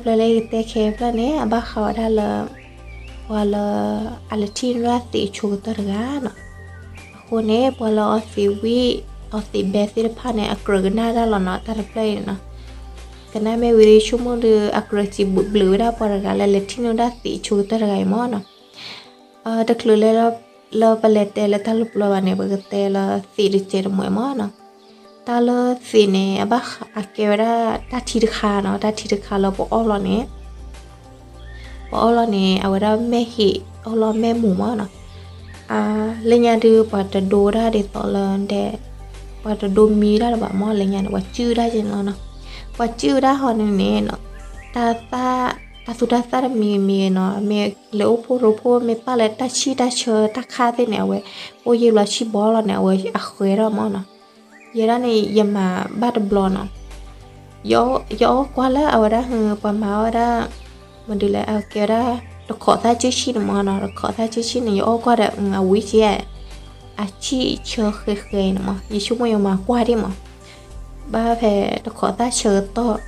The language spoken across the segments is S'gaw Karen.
တၢ်တဖျၢၣ်လၢယကတဲခဲအံၤဖျၢၣ်န့ၣ် အဘၣ်ဃးဝဲဒၣ်လၢ ပှၤလၢ အလဲၤထံၣ်န့ၢ်ဒၣ်သံးအဆိကတၢၢ်တဂၤနီၤ. အဃိန့ၣ် ပှၤလၢအီသံးဝံၣ် အီသံးဘဲသ့ၣ်တဖၣ်န့ၣ် အကြၢးကနၣ်ဒၣ်လီၤနီၤ တၢ်တဖျၢၣ်အံၤနီၤ. ကနၣ်မ့ၢ်ဝံၤဒီး ဆိကမိၣ်ဒီး အကြၢးစံးဘျုးဝဲဒၣ်ပှၤတဂၤလၢလဲၤထံၣ်န့ၢ်ဒၣ်သံးအဆိကတၢၢ်တဂၤအံၤမၢ်နီၤ. တချုးလၢ လၢပလဲၤတဲလၢတၢ်လၢပျၢၤဘၣ်န့ၣ် ပကတဲလၢသံးတစဲးတမှဲၤမၢ်နီၤ. တၢ်လၢသံးန့ၣ် အဘၣ်ဃး အကဲဝဲဒၣ်တၢ်ထံတခါနီၤ, တၢ်ထံတခါလၢပအီၣ်လီၤန့ၣ် ပအီၣ်လီၤန့ၣ် အဝဲဒၣ်မဲာ်ဟ့ၣ် အီၣ်လီၤမဲာ်မူၤမၢ်နီၤ. လၢညါဒုး ပှၤတဒိတၢ်ဒ်သိးလၢဒဲး, ပှၤတဒိမံတၢ်လၢၤဘၣ်မၢ် လၢညါန့ၣ် ပှၤစုၣ်တၢ်က့န့ၣ်လီၤနီၤ. ပှၤစုၣ်တၢ်ဟီန့ၣ်န့ၣ် တၢ်သၣ် တၢ်သူတၢ်သၣ်တမံၤမံၤနီၤ, မ့ၢ်လဲၤအိၣ်ဖှိၣ်ရိဖှိၣ် မ့ၢ်ပာ်လၢတၢ်ဆံၣ်တၢ်ဆၢတၢ်ခါသ့ၣ်န့ၣ် အဝဲ အိၣ်ယံာ်ဘျီဆံၣ်ဘီလီၤန့ၣ် အဝဲအဃဲၤထီၣ်မၢ်နီၤ. ယဲဒၣ်န့ၣ် ယမၤဘၣ်တဘျီနီၤ. ယအီၣ်ကွၢ်လၢအဝဲဒၣ် ပှၤမၤအီၣ်ဝဲဒၣ် မဒုးလဲၣ် အကဲဝဲဒၣ် တခိးသၣ်ကၢဆံၣ်န့ၣ်မၢ်နီၤ, တခိးသၣ်ကၢဆံၣ်န့ၣ် ယအီၣ်ကွၢ်ဒီး အဝံၤကဲ အဆံၣ်ဆၢဃဲဃဲန့ၣ်မၢ်, ယဆိကမိၣ်ယမၤကွၢ်ဒံးမၢ်. ဘၣ်ဖဲတခိးသၣ်ဆၢကတီၢ်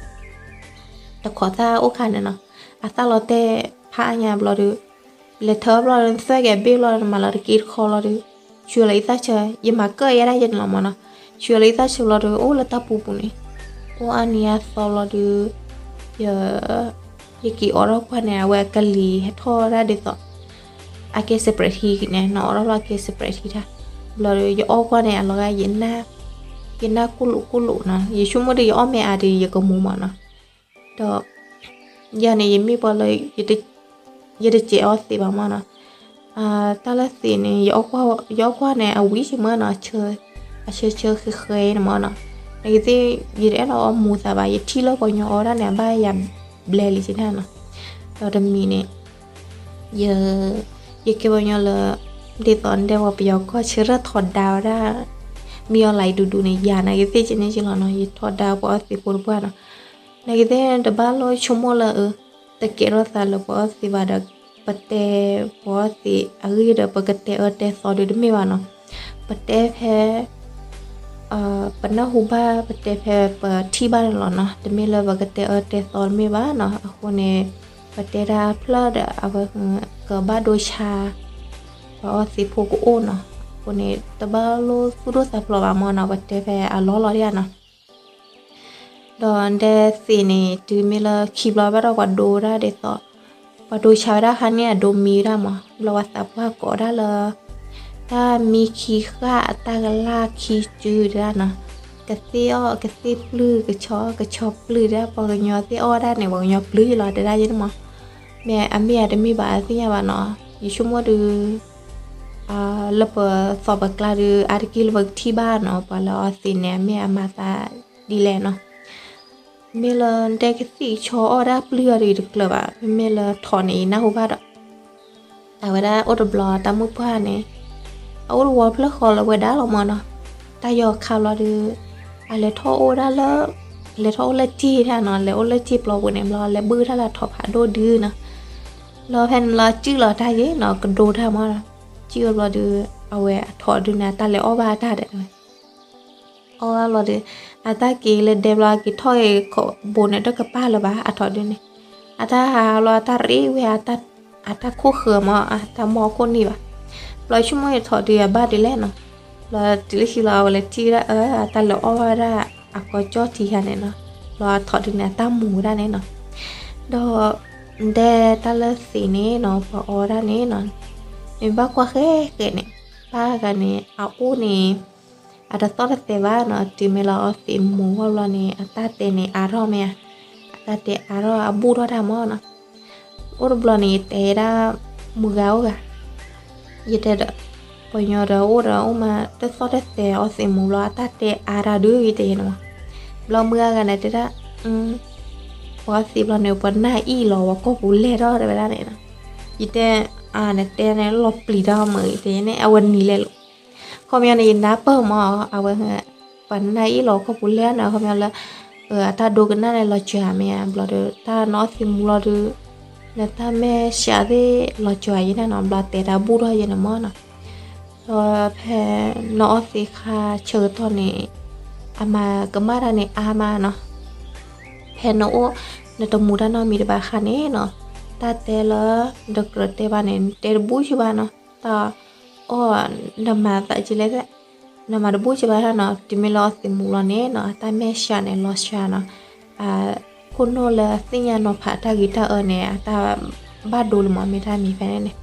တခိးသၣ်အိၣ်ခါန့ၣ်နီၤ, အသၣ်လီၤတဲာ်ဖးအါညါဘျီဒီး လဲၤထၢဘျီဒီး နသွဲၣ်က့ၤအဘ့ၣ်ဘျီဒီး နမၤလီၤတက့တခီလီၤဒီး ဆှၢလီၤယသၣ်ဆၢ, ယမၤကၢၣ်ယဲဒၣ်ယဲန့ၣ်လီၤမၢ်နီၤ. ဆှၢလီၤယသၣ်ဆၢဘျီဒီး အိၣ်လၢတၢ်ပူၤပူၤန့ၣ်, အိၣ်အါနံၤအါသီဘျီဒီး ယ ယက့ၤအိးထီၣ်ကွၢ်န့ၣ် အဝဲအကလံၤဟဲထီၣ်ဒၣ်ဒ်သိး အကဲ separate ထံန့ၣ်, နအိးထီၣ်လီၤအကဲ separate ထံတၢ်. ဘျီဒီး ယအိၣ်ကွၢ်န့ၣ် အလီၤဂာ် ယနၢ်ကူၣ်လိာ်ကူၣ်လိာ်နီၤ, ယဆိကမိၣ်ဒီး ယအီၣ်မ့ၢ်အါဒီး ယကမူမၢ်နီၤ. ဒီး ယၤန့ၣ် ယမ့ၢ်ပှၤလၢ ယတစဲးအီသံးဘၣ်မၢ်နီၤ. တၢ်လၢသံးန့ၣ် ယအီၣ်ကွၢ်န့ၣ် အဝံၤက့မၢ်နီၤ, အဆၢဆၢဃဲဃဲန့ၣ်မၢ်နီၤ. နကသ့ၣ် ယတအဲၣ်ဒိးအီမူၤသးဘၣ်, ယထံၣ်လၢပှၤကညီအီဒၣ်န့ၣ် အဘၣ်ယၤဘျဲလံက့ဒၣ်နီၤ. ဒီးတမံၤန့ၣ် ယ ယကဲပှၤကညီလၢ ဒ်သိးဒဲးပှၤပယီၤကီၢ်ဆၢထၢၣ်ထီဒါဝဲဒၣ် မံအီၤလၢဒူဒူန့ၣ် ယၤနကသ့ၣ်ကန့ၣ်က့လီၤနီၤ, ယထီဒါပှၤအီသံးဖိတပှၢ်နီၤ. နကသ့ၣ်တဘၣ်လိၣ်ဆိကမိၣ်လၢ တကဲထီၣ်သးလၢပှၤအီသံးဘၣ်ဒီး ပတဲပှၤအီသံးအဂ့ၢ်ဒီး ပကတဲအၢတဲသီဒီးတမ့ၢ်ဘၣ်နီၤ. ပတဲဖဲ ပနၢ်ဟူဘၣ် ပတဲဖဲပထံၣ်ဘၣ်န့ၣ်လီၤနီၤ, တမ့ၢ်လၢပကတဲအၢတဲသီတမ့ၢ်ဘၣ်နီၤ. အဃိန့ၣ် ပတဲတၢ်ဖျၢၣ်ဒီး အဝဲကဘၣ်ဒိဆါ ပှၤအီသံးဖိကအိၣ်နီၤ. အဃိန့ၣ် တဘၣ်လိၣ်သူၣ်ဒိၣ်သးဖျိးဘၣ်မၢ်နီၤ, ပတဲဖဲအလီၢ်လီၤဒၣ်နီၤ. ဒီးဒဲသံးန့ၣ် တုၤမ့ၢ်လၢခံဘျီဘၣ်ဒီး ပှၤဒိတၢ်ဒ်သိး ပှၤဒိဆါဝဲဒၣ်ခါန့ၣ် အဒိမံဝဲဒၣ်မး, ဘျီပှၤသးပှၢ်ကိးဒၣ်လၢ တၢ်မံခံဃၣ်အတၢ်ကလၢ်ခံစုဒၣ်နီၤ, ကသ့ၣ်အီၣ်ကသ့ၣ်ပျုၢ် ကဆီကဆီပျုၢ်ဒၣ်, ပှၤကညီသ့ၣ်အီၣ်ဒၣ်န့ၣ် ပှၤကညီပျုၢ်လီၤတဲဒၣ်ယဲန့ၣ်မး, မ့ၢ်အမ့ၢ်အတမ့ၢ်ဘၣ်အသ့ၣ်ညါဘၣ်နီၤ, ယဆိကမိၣ်ဒီး လၢပသီၣ်ပကျါဒီး အါတက့ၢ်လၢပကထံၣ်ဘၣ်နီၤ, ပှၤလၢအီသံးန့ၣ် အမ့ၢ်အမၤသးဒ်လဲၣ်နီၤ. မ့ၢ်လၢဒဲကသံၣ်ဆီအီၣ်ဒၣ်ပျုၢ်အီၤဒီးယတကျၢၤဘၣ်, မ့မ့ၢ်လၢထိးန့ၣ် ယနၢ်ဟူဘၣ်ဒီး အဝဲဒၣ်အိၣ်တဘျီတၢ်မုၣ်ပှၢ်န့ၣ် အအိၣ်တဝီဖျၢၣ်ဃီလၢဝဲဒၣ်လီၤမၢ်နီၤ, တၢ်ယီၤခါဘျီဒီး အလဲၤထီၣ်အိၣ်ဒၣ်လၢ လဲၤထီၣ်အိၣ်လၢစ့ၢ်ဒၣ်နီၤ, လဲၤအိၣ်လၢစ့ၢ်ပျီပူၤန့ၣ် ဘျီလဲၤဘုၣ်တၢ်လၢထိးဖးဒိၣ်ဒုနီၤ, ဘျီဖဲန့ၣ်ဘျီစုၣ်လီၤတၢ်ယ့ၣ်နီၤ, ကဒိတၢ်မၢ်နီၤ, စုၣ်အဘျီဒီး အဝဲအထိးဒုန့ၣ် အတၢ်လဲၤအီၣ်ဘၣ်တၢ်ဒီး အီၣ်ဘၣ်ဘျီဒီး အတၢ်က့ၤလၢဒဲဘျီ က့ၤထီၣ်က့ၤခိးဘိန့ၣ် တကပၢ်လၢၤဘၣ် အထိးဒုန့ၣ်, အတၢ်ဟးဘျီ အတၢ်ရ့ဝဲ အတၢ်ခိၣ်ဃၢၤမး အတၢ်မီၢ်ခိၣ်န့ၢ်ဘၣ်, ဘျီဆိကမိၣ်ထိးဒုအဘၣ်ဒ်လဲၣ်နီၤ, ဘျီတုၤလၢခံလီၤ အဝဲလဲၤထံၣ်ဝဲဒၣ် အတၢ်လဲၤအီၣ်ဘၣ်ဝဲဒၣ် အကီကၠီၣ်ထံခါန့ၣ်နီၤ, ဘျီအထိးဒုန့ၣ် အတၢ်မူၤဝဲဒၣ်န့ၣ်နီၤ, ဒီး ဒဲတၢ်လၢသံးန့ၣ်နီၤ ပှၤအီဒၣ်န့ၣ်နီၤ, မ့ၢ်ဘၣ်ကွၢ်ဃဲဃဲန့ၣ် ပၢ်ဂၤန့ၣ် အအိၣ်န့ၣ် အတသီၣ်တသဲးဘၣ်နီၤ, တုၤမ့ၢ်လၢအီသံးမူၤဘၣ်ဘျီန့ၣ် အတၢ်တဲန့ၣ်အါထီၣ်မ့ၢ်ဧါ, အတၢ်တဲအါထီၣ်အဘူၣ်ထီၣ်တၢ်မးနီၤ, အိၣ်တဘျီန့ၣ် ယတဲဒၣ် မုၢ်ဂၤအိၣ်ဂၤ ယတဲဒီး ပှၤကညီဒီးအိၣ်ဒီးအိၣ်မး တသီၣ်တသဲးအီသံးမူၤဘျီ အတၢ်တဲအါတၢ်ဒုး ယတဲယဲန့ၣ်မး, ဘျီမုၢ်ဂၤဂၤန့ၣ်တဲဒၣ် ပှၤသံးဘျီန့ၣ် ပှၤနၢ်အံၣ်လီၤ ပှၤကိာ်ပူၤလဲၢ်ထီၣ်တဲဝဲဒၣ်န့ၣ်နီၤ, ယတဲ အါ နတဲန့ၣ်လီၤပျံၤတၢ်မး ယတဲန့ၣ် အဝဲနံၤလဲၣ်လိာ်, ခီပညီန့ၣ် ယနၢ်ပၢၢ်မး အဝဲ ပှၤနၢ်အံၣ်လီၤကိာ်ပူၤလဲၢ်န့ၣ် ခီပညီလၢ အတၢ်ဒိကနၣ်န့ၣ်လီၤစှၤမ့ၢ်ဧါ ဘျီဒီး တၢ်နအီသံးမူၤလီၤဒီး နတၢ်မဲာ်ဆှးသ့ၣ်လီၤစှၤယဲန့ၣ်နီၤ ဘျီတဲတၢ်ဘူၣ်ထီၣ်ယဲန့ၣ်မးနီၤ, ဒီးဖဲနအီသံးခါဆၢကတီၢ်န့ၣ် အမၤကမၣ်တၢ်န့ၣ်အါမးနီၤ, ဖဲနအိၣ် နတမူတၢ်နီတမံၤတဘၣ်ဃါန့ၣ်နီၤ, တၢ်တဲလၢ နတကြၢးတဲဘၣ်န့ၣ် နတဲတဘူၣ်ကဘၣ်နီၤ, တၢ်အီၣ် နမၤသးကလဲၣ်, နမၤတဘူၣ်ကဘၣ်နီၤ, တုၤမ့ၢ်လၢအီသံးမူလီၤန့ၣ်နီၤ အတၢ်မဲာ်ဆှးန့ၣ် လီၤဆှးနီၤ, အခိၣ်နူာ်လၢအသ့ၣ်ညါနီၤဖးတၢ်ဂ့ၤတၢ်အၢန့ၣ် အတၢ်ဘၣ်ဒိလၢမ့ၢ်မ့ၢ်တၢ်မံၤဖဲန့ၣ်န့ၣ်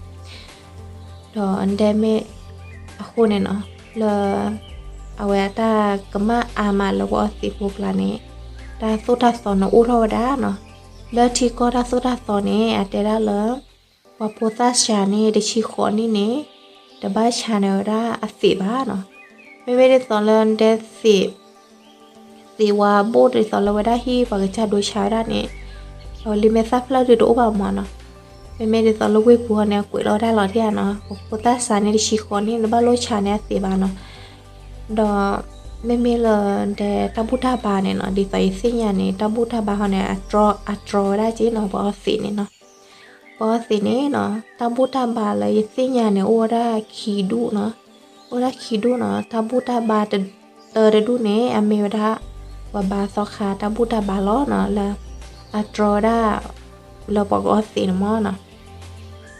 ဒီးဒဲမ့ၢ်အဃိန့ၣ်နီၤ, လၢ အဝဲအတၢ်ကမၣ်အါမးလၢပှၤအီသံးဖိကျါန့ၣ်, တၢ်သိၣ်တၢ်သီန့ၣ်အိၣ်ထီၣ်ဝဲဒၣ်နီၤ, လၢထံကီၢ်တၢ်သိၣ်တၢ်သီန့ၣ် အတဲဒၣ်လၢ ပှၤဖိသၣ်ဆှးန့ၣ် တဆံဃိးနံၣ်န့ၣ် တဘၣ်ဆှးန့ၢ်ဝဲဒၣ်အသံးဘၣ်နီၤ, မ့မ့ၢ်ဒ်သိးလၢဒဲသံး သံးဝါဘိၣ်ဒ်သိးလၢဝဲဒၣ်ဟံၣ်ပှၤကစၢ်ဒိဆါဝဲဒၣ်န့ၣ်, အဝဲလံာ်မဲာ်သၣ်ဖျၢၣ်ဒုးတအိၣ်ဘၣ်မးနီၤ, မ့မ့ၢ်ဒ်သိးလၢဝ့ၢ်ပူၤဟီန့ၣ် အကွဲးလီၤဝဲဒၣ်လီၤဒ်ဧါနီၤ, ပှၤဖိသၣ်ဆှးန့ၣ် တဆံဃိးနံၣ်န့ၣ် တဘၣ်လိၣ်ဆှးန့ၢ်အသံးဘၣ်နီၤ, ဒီး မ့မ့ၢ်လၢဒဲတၢ်ဘူၣ်တၢ်ဘါန့ၣ်နီၤ, ဒ်သိးယသ့ၣ်ညါန့ၣ် တၢ်ဘူၣ်တၢ်ဘါဟီန့ၣ် အတြီဝဲဒၣ်က့နီၤ ပှၤအီသံးန့ၣ်နီၤ, ပှၤအီသံးန့ၣ်နီၤ တၢ်ဘူၣ်တၢ်ဘါလၢယသ့ၣ်ညါန့ၣ် အိၣ်ဝဲဒၣ်ခံဒူၣ်နီၤ, အိၣ်ဝဲဒၣ်ခံဒူၣ်နီၤ, တၢ်ဘူၣ်တၢ်ဘါတ တၢတဒူၣ်န့ၣ် အမ့ၢ်ဝဲဒၣ် ပှၤဘါသီခါတၢ်ဘူၣ်တၢ်ဘါလီၤနီၤ, လၢ အတြီဝဲဒၣ် လၢပှၤကအီသံးန့ၣ်မးနီၤ,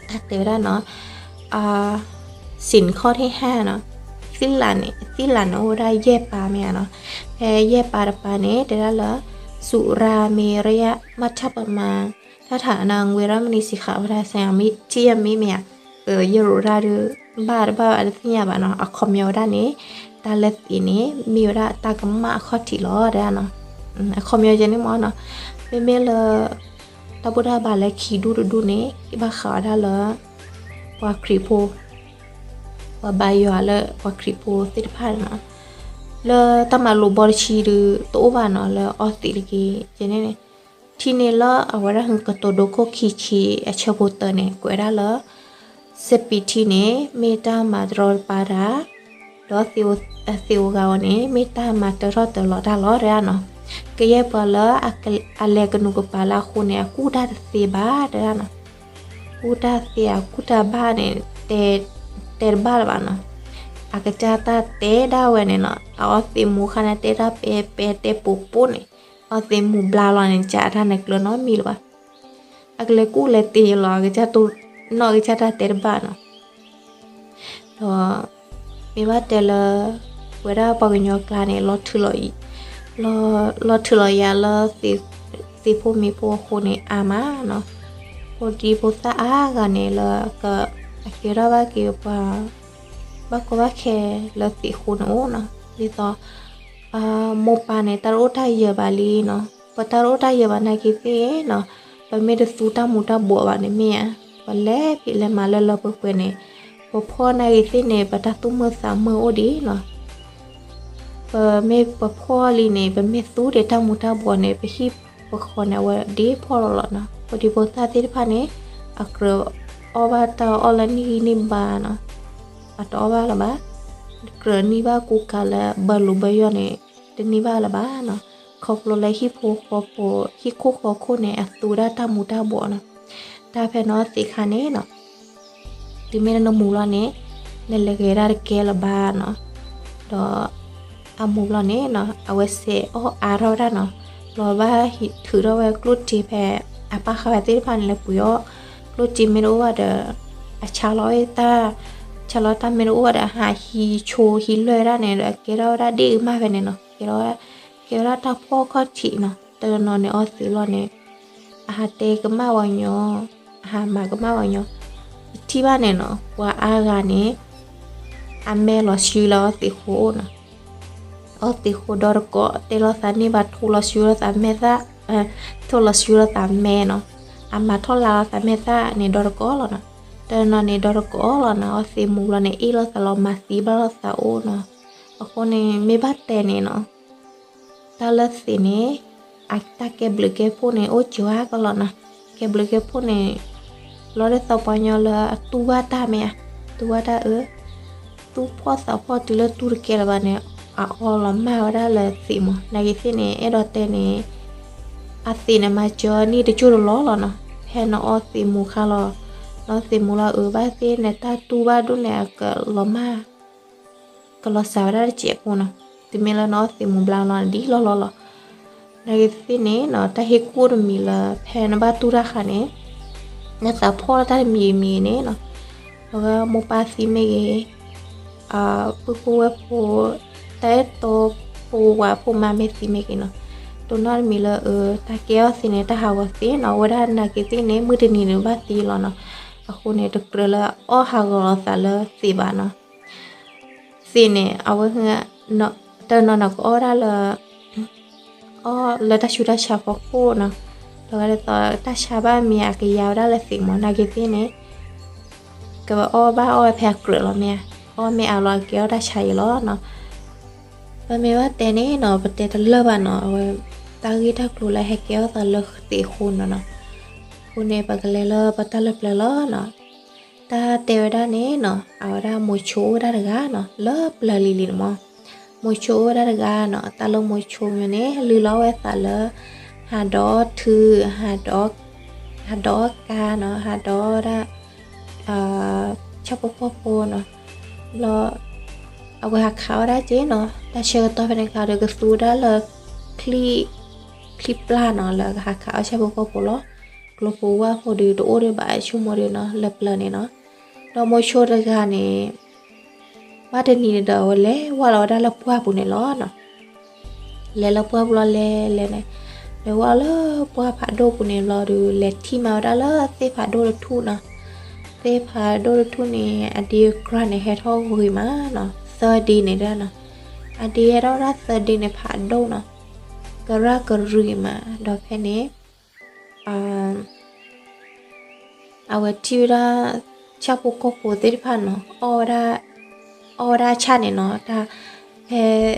တၢ်တဲဝဲဒၣ်နီၤ, စံးခီၣ်ထံၣ်ဟါနီၤ, သံလးန့ၣ် သံလးန့ၣ်အိၣ်ဝဲဒၣ်ယဲၢ်ပၤမ့ၢ်ဧါနီၤ, ဖဲယဲၢ်ပၤတပၤန့ၣ် တဲဒၣ်လၢ သုရၤမ့ရယမထပမၤ ထၣ်ထၣ်နၤငွ့ရၣ်မနံၤစံးဃာ်ဝဲဒၣ် ဆံမံထံယမံမ့ၢ်ဧါ, ယရိးတၢ်ဒုး ဘၣ်တဘၣ်ဘၣ်တသ့ၣ်ညါဘၣ်နီၤ, အခီပညီဝဲဒၣ်န့ၣ် တၢ်လၢသံးန့ၣ် မ့ၢ်ဝဲဒၣ်တၢ်ကမၣ်အခီၣ်ထံးလီၤ တဲဒၣ်နီၤ, အခီပညီကဲန့ၣ်မးနီၤ, မ့မ့ၢ်လၢ တၢ်ဘူၣ်တၢ်ဘါလၢခံဒူၣ်တဒူၣ်န့ၣ် ကဘၣ်ဃးဝဲဒၣ်လၢ ပှၤခရံာ်ဖိ ပှၤဘါယွၤလၢပှၤခရံာ်ဖိသ့ၣ်တဖၣ်န့ၣ်နီၤ, လၢတၢ်မၤလိာ်ဘီတဆံဒုးတအိၣ်ဘၣ်နီၤ လၢအီသံးတက့ၢ်န့ၣ်, ထံၣ်န့ၢ်လၢအဝဲဒၣ် ကတိၤဒိခိၣ်ခံဆံ အဆၢဖိတၢန့ၣ် ကွဲးဒၣ်လၢ စပံးထံန့ၣ် မ့ၢ်တၢ်မၤတရီတပါတၢ်, ဒီးသံးဧိၤဂၤဧိၤန့ၣ် မ့ၢ်တၢ်မၤတၢထီၣ်တၢလီၤတၢ်လီၤ တဲဒၣ်နီၤ, ကယဲၢ်ပှၤလၢ အလဲၤကနူးကပၤလၢအဃိန့ၣ် အကူၣ်တၢ်တသ့ဘၣ် တဲဒၣ်နီၤ, ကူၣ်တၢ်သ့ အကူၣ်တၢ်ဘၣ်န့ၣ် တဲ တဲတဘၣ်လၢၤဘၣ်နီၤ, အကစၢ်တၢ်တဲဒၣ်ဝဲန့ၣ်နီၤ အအီသံးမူခါန့ၣ် တဲတၢ်ပဲပဲတဲပိာ်ပိာ်န့ၣ်, အီသံးမူဘျါလီၤန့ၣ် ကးတၢ်န့ၣ်ကျၢၤနီတမံၤလၢၤဘၣ်, အကလဲၤကူၣ်လဲၤတ့ၢ်လီၤ အကစၢ်တိၢ်နီၣ်ကစၢ်တၢ်တဲတဘၣ်နီၤ ဒီး မ့ၢ်ဘၣ်တဲလၢ ပဝဲဒၣ်ပှၤကညီကျါန့ၣ် လီၤထုးလီၤယၤလၢ သံးဖိမ့ၤဖိအဃိန့ၣ် အါမးနီၤ, ဖိဒံဖိသၣ်အါဂၤန့ၣ်လၢ အကဲထီၣ်ဘၣ်က့ၤပှၤ ဘၣ်ကီဘၣ်ခဲလၢသံးအဃိန့ၣ်အိၣ်နီၤ, ဒ်သိး မိၢ်ပၢ်န့ၣ် တၢ်တအိၣ်တၢ်ယၢၤဘၣ်လံနီၤ, ပတၢ်တအိၣ်တၢ်ယၢၤဘၣ်နာ်က့သ့ၣ်နီၤ, ပမ့ၢ်တသူတၢ်မူၤတၢ်ဘှီးဘၣ်န့ၣ်မ့ၢ်ဧါ, ပလဲၤဖံးလဲၤမၤလၢလၢပှဲၤပှဲၤန့ၣ်, ပဖှီၣ်နာ်က့သ့ၣ်န့ၣ် ပတၢ်သူၣ်မုာ်သးမုာ်အိၣ်ဒံးနီၤ, ပမ့ၢ်ပဖှီၣ်လံန့ၣ် ပမ့ၢ်သူဒံးတၢ်မူၤတၢ်ဘှီးန့ၣ် ပဟံၣ်ပဃီန့ၣ် အဝဲဒ့ဖှီၣ်လီၤလီၤနီၤ, ဖိဒံဖိသၣ်သ့ၣ်တဖၣ်န့ၣ် အကြၢးအီၣ်ဘၣ်တၢ်အီၣ်လၢနံၣ်ဂံၢ်နံၣ်ဘါနီၤ, အတအီၣ်ဘၣ်လၢၤဘၣ်, ကြၢးနံၣ်ဘၣ်ကူကၤလၢဘၢလိာ်ဘၢယီၢ်န့ၣ် တနံၣ်ဘၣ်လၢၤဘၣ်နီၤ, ခီဖျိလၢဟံၣ်ဖိဃီဖိ ဟံၣ်ခိၣ်ဃီခိၣ်န့ၣ် အသူဝဲဒၣ်တၢ်မူၤတၢ်ဘှီးနီၤ, တၢ်ဖဲန့ၣ်အီသံးခါန့ၣ်နီၤ တုၤမ့ၢ်လၢနမူၤလီၤန့ၣ် နလဲၤဂဲၤဒၣ်တကဲလၢၤဘၣ်နီၤ, ဒီး အမူၤလီၤန့ၣ်နီၤ အဝဲစဲးအီၣ်အါထီၣ်ဝဲဒၣ်နီၤ, လီၤဘၣ်ထုးထီၣ်ဝဲကျိၣ်စ့ဖဲ အပၣ်ဃာ်ဝဲသ့ၣ်တဖၣ်န့ၣ် လၢပှ့ၤအီၣ်, ကျိၣ်စ့မ့ၢ်တအိၣ်ဘၣ်ဒီး အဆါလီၤဝဲတၢ်, ဆါလီၤတၢ်မ့ၢ်တအိၣ်ဘၣ်ဒီး ဟးဟံးဆိဟံးလွဲၢ်ဝဲဒၣ်န့ၣ်ဒီး ကဲထီၣ်ဝဲဒၣ်ဒ့ၣ်အုၣ်မးဖဲန့ၣ်နီၤ, ကဲထီၣ်ဝဲဒၣ် ကဲဝဲဒၣ်တၢ်ဖှီၣ်ခီၣ်ထံးနီၤ, တနီၤန့ၣ်အီသံးလီၤန့ၣ် အဟးတဲကမၣ်ဝဲညီ, အဟးမၤကမၣ်ဝဲညီ, ပထံၣ်ဘၣ်န့ၣ်နီၤ ပှၤအါဂၤန့ၣ် အမဲာ်လီၤဆှုလၢအီသံးဃိနီၤ, အီသံးဃိဒီတကိး တဲလီၤသးန့ၢ်ဘၣ်ထိၣ်လီၤဆှုလီၤသးမဲာ်သၣ်, ထိၣ်လီၤဆှုလီၤသးမဲာ်နီၤ, အမၤထီၣ်လါလီၤသးမဲာ်သၣ်န့ၣ်ဒီတကိးလီၤနီၤ, တနီၤန့ၣ်ဒီတကိးလီၤနီၤ, အီသံးမူၤလီၤန့ၣ် အ့ၣ်လိာ်သးလီၤမၤသံဘၣ်လိာ်သးအိၣ်နီၤ, အဃိန့ၣ် မ့ၢ်ဘၣ်တဲန့ၣ်နီၤ တၢ်လၢသံးန့ၣ် အတၢ်ကဲဘျုးကဲဖှိၣ်န့ၣ် အိၣ်ကၠိအါကလီၤနီၤ, ကဲဘျုးကဲဖှိၣ်န့ၣ် လီၤဒ်သိးပှၤကညီလၢအတူၢ်ဘၣ်တၢ်မ့ၢ်ဧါ, တူၢ်ဘၣ်တၢ်အၢ, သူၣ်ဖှီၣ်သးဖှီၣ်တုၤလၢတူၢ်တကဲလၢၤဘၣ်န့ၣ် အအီလီၤမၢ်ဝဲဒၣ်လၢသံးမး, နာ်က့သ့ၣ်န့ၣ် အဲၣ်ဒိးတဲန့ၣ် အသံးန့ၣ်မၤစၢၤနံၣ်တကၠိၢ်တလီၢ်လီၤနီၤ, ဖဲနအီသံးမူၤခါလီၤ, နအီသံးမူၤလီၤအုးဘၣ်သ့ၣ်န့ၣ် တၢ်တူၢ်ဘၣ်ဒိၣ်န့ၣ် အကလီၤမၢ် ကလီၤစှၤဝဲဒၣ်တစဲးဖိနီၤ, တုၤမ့ၢ်လၢနအီသံးမူၤဘျါလီၤန့ၣ် ဒ်လီၢ်လီၢ်လီၤ. နာ်က့သ့ၣ်န့ၣ်နီၤ တၢ်ဟ့ၣ်ကူၣ်တမံၤလၢ ဖဲနဘၣ်တူၢ်တၢ်ဃာ်န့ၣ် နသးဖှီၣ်လၢတၢ်တမံၤမံၤန့ၣ်နီၤ, အဝဲမိၢ်ပၢ်သံမ့ၢ်ဂ့ၤ, ပုၢ်ဖိဝဲၢ်ဖိ, တၢ်အဲၣ်တီဖိဝၤဖိမါမ့ၢ်သံမ့ၢ်ဂ့ၤနီၤ, တိၢ်နီၣ်တမံၤလၢ အတၢ်ကဲထီၣ်သ့န့ၣ် တၢ်ဟးဂီၤသ့နီၤ, အဝဲဒၣ်နာ်က့သ့ၣ်န့ၣ် မုၢ်တနံၤန့ၣ်ဘၣ်သံလီၤနီၤ, အဃိန့ၣ် တကြၢးလၢအီၣ်ဟးဂီၤလီၤသးလၢသ့းဘၣ်နီၤ. သ့းန့ၣ် အဝဲ တနီၤနီၤကအီၣ်ဒၣ်လၢ အီၣ်လၢတၢ်ဆူးတၢ်ဆါဖီခိၣ်နီၤ, ဒီးဝဲဒ်သိးတၢ်ဆါဘၣ်မ့ၢ်အကယၤဝဲဒၣ်လၢသ့းမး နာ်က့သ့ၣ်န့ၣ် ကအီၣ်ဘၣ်အီၣ်ဝဲဖဲအကြၢးလီၤမ့ၢ်ဧါ, အီၣ်မ့ၢ်အါလီၤအကဲထီၣ်တၢ်ဆါအံၤလီၤနီၤ. ပမ့ၢ်ဘၣ်တဲန့ၣ်နီၤ ပတဲတလၢာ်ဘၣ်နီၤ, အဝဲ တၢ်ဂ့ၢ်တၢ်ကျိၤလၢဟဲကဲထီၣ်သးလၢသ့းအဃိနီၤနီၤ, အဃိန့ၣ် ပကလဲၤလၢပတၢ်လၢပျၢၤလီၤနီၤ. တၢ်တဲဝဲဒၣ်န့ၣ်နီၤ အဝဲဒၣ်မိၤဆိအိၣ်ဝဲဒၣ်တဂၤနီၤ လၢပျၢၤလံၤလံၤန့ၣ်မး, မိၤဆိအိၣ်ဝဲဒၣ်တဂၤနီၤ, တၢ်လၢမိၤဆိမ့ၢ်န့ၣ် လုၢ်လီၤဝဲသးလၢ ဟးဒီးထု, ဟးဒီးကါနီၤ, ဟးဒီးဒၣ် ဆၣ်ဖိကီၢ်ဖိနီၤ, ဘျီ အဝဲဟးခးအီၣ်ဒၣ်က့နီၤ, တၢ်ဆၢကတီၢ်ဖဲန့ၣ်ခါဒီး ကသူဝဲဒၣ်လၢ ချံပျၢ်နီၤ လၢကဟးခးအီၣ်ဆၣ်ဖိကီၢ်ဖိလီၤ. ကျိဖိဝၣ်ဖိဒီးတအိၣ်ဒံးဘၣ် ဆိကမိၣ်ဒီးနီၤ လၢပျၢၤန့ၣ်နီၤ. ဒီးမိၤဆိတဂၤန့ၣ် ဘၣ်တနံၤန့ၣ်ဒီး အဝဲလဲၤဝၢ်လီၤဝဲဒၣ်လၢပှၢ်ပူၤန့ၣ်လီၤနီၤ. လဲၤလၢပှၢ်ပူၤလီၤလဲၤလဲၤန့ၣ်, လဲၤဝၢ်လၢပှၢ်ဖးဒိၣ်ပူၤန့ၣ်ဘျီဒီး လဲၤထံၣ်မးဝဲဒၣ်လၢသ့ၣ်ဖးဒိၣ်တထူၣ်နီၤ. သ့ၣ်ဖးဒိၣ်တထူၣ်န့ၣ် အဒ့အကြၢးန့ၣ် ဟဲထီၣ်ဂ့ၤမးနီၤ, သၢဒ့န့ၣ်ဒၣ်နီၤ. အဒ့ဟဲထီၣ်ဝဲဒၣ်သၢဒ့န့ၣ် ဖးဒိၣ်နီၤ, ကရၣ်ကရံၤမး, ဒီးဖဲန့ၣ် အဝဲထံၣ်ဝဲဒၣ် ဆၣ်ဖိကီၢ်ဖိသ့ၣ်တဖၣ်နီၤ အီၣ်ဝဲဒၣ်, အီၣ်ဝဲဒၣ်ဆၣ်န့ၣ်နီၤ, တၢ်, ဖဲ တၢ်တ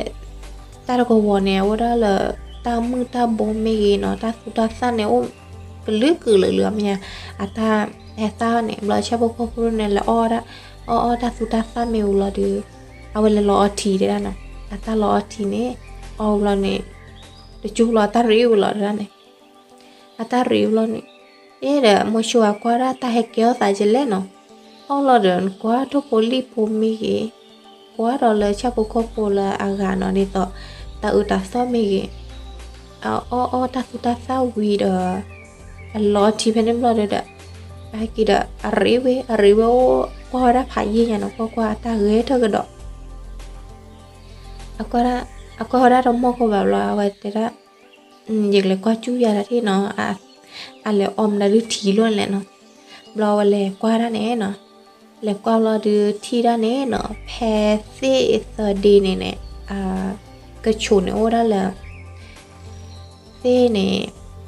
ကဝီၤန့ၣ် အအိၣ်ဒၣ်လၢ တၢ်မုၢ်တၢ်ဘိမ့ၢ်ဂ့ၤနီၤ, တၢ်သူတၢ်သၣ်န့ၣ်အိၣ် ကလုာ်ကလုာ်လၢအမ့ၢ်ဧါ, အတၢ်ဟဲသၣ်န့ၣ် ဘျီဆၣ်ဖိကီၢ်ဖိန့ၣ် လဲၤအီၣ်ဝဲဒၣ်, အီၣ်အီၣ်တၢ်သူတၢ်သၣ်မ့ၢ်ဝံၤလီၤဒီး အဝဲလဲၤလီၤအီထံတဲဒၣ်နီၤ, အတၢ်လီၤအီထံန့ၣ် အီၣ်ဝံၤလီၤန့ၣ် တကၠူလီၤ အတၢ်ရ့ဝံၤလီၤတဲဒၣ်န့ၣ် အတၢ်ရ့ဝံၤလီၤန့ၣ်, အ့ဒီးမိၤဆိအကွၢ်ဒၣ်တၢ်ဟဲကဲထီၣ်သးကလဲၣ်နီၤ, အီၣ်လီၤဒီးနကွၢ်ထိၣ်ဖိလံၣ်ဖိမ့ၢ်ဂ့ၤ, ကွၢ်ဒီးလၢဆၣ်ဖိကီၢ်ဖိလၢအဂၤနီၤ ဒ်သိး တၢ်အုးတၢ်သီၣ်မ့ၢ်ဂ့ၤ, အအီၣ်အီၣ်တၢ်သူတၢ်သၣ်ဝံၤဒီး အလီၤအီထံဖဲန့ၣ်ဘျီဒီး အဟဲက့ၤဒီး အရ့ဝဲ အရ့ဝဲအိၣ်ကွၢ်ဝဲဒၣ်ဖးယံာ်ညါနီၤ, ကွၢ်ကွၢ်အတၢ်ဂဲၤထၢၣ်ကဒီး အကွၢ်ဒၣ်, အကွၢ်ဝဲဒၣ်တမီၢ်ကီးဘၣ်ဘျီ အဝဲတဲဒၣ်, ယကလဲၤကွၢ်စူၣ်ယၤတၢ်ထံၣ်နီၤ, အလဲၤအီမနုၤဒုးထံလိာ်လဲၣ်နီၤ. ဘျီဝဲလဲၤကွၢ်ဒၣ်န့ၣ်နီၤ, လဲၤကွၢ်ဘျီဒုးထံၣ်ဒၣ်န့ၣ်နီၤ, ဖဲသ့ၣ်အသၢဒ့န့ၣ်န့ၣ်, ကဆိးန့ၣ်အိၣ်ဒၣ်လၢ သ့ၣ်န့ၣ်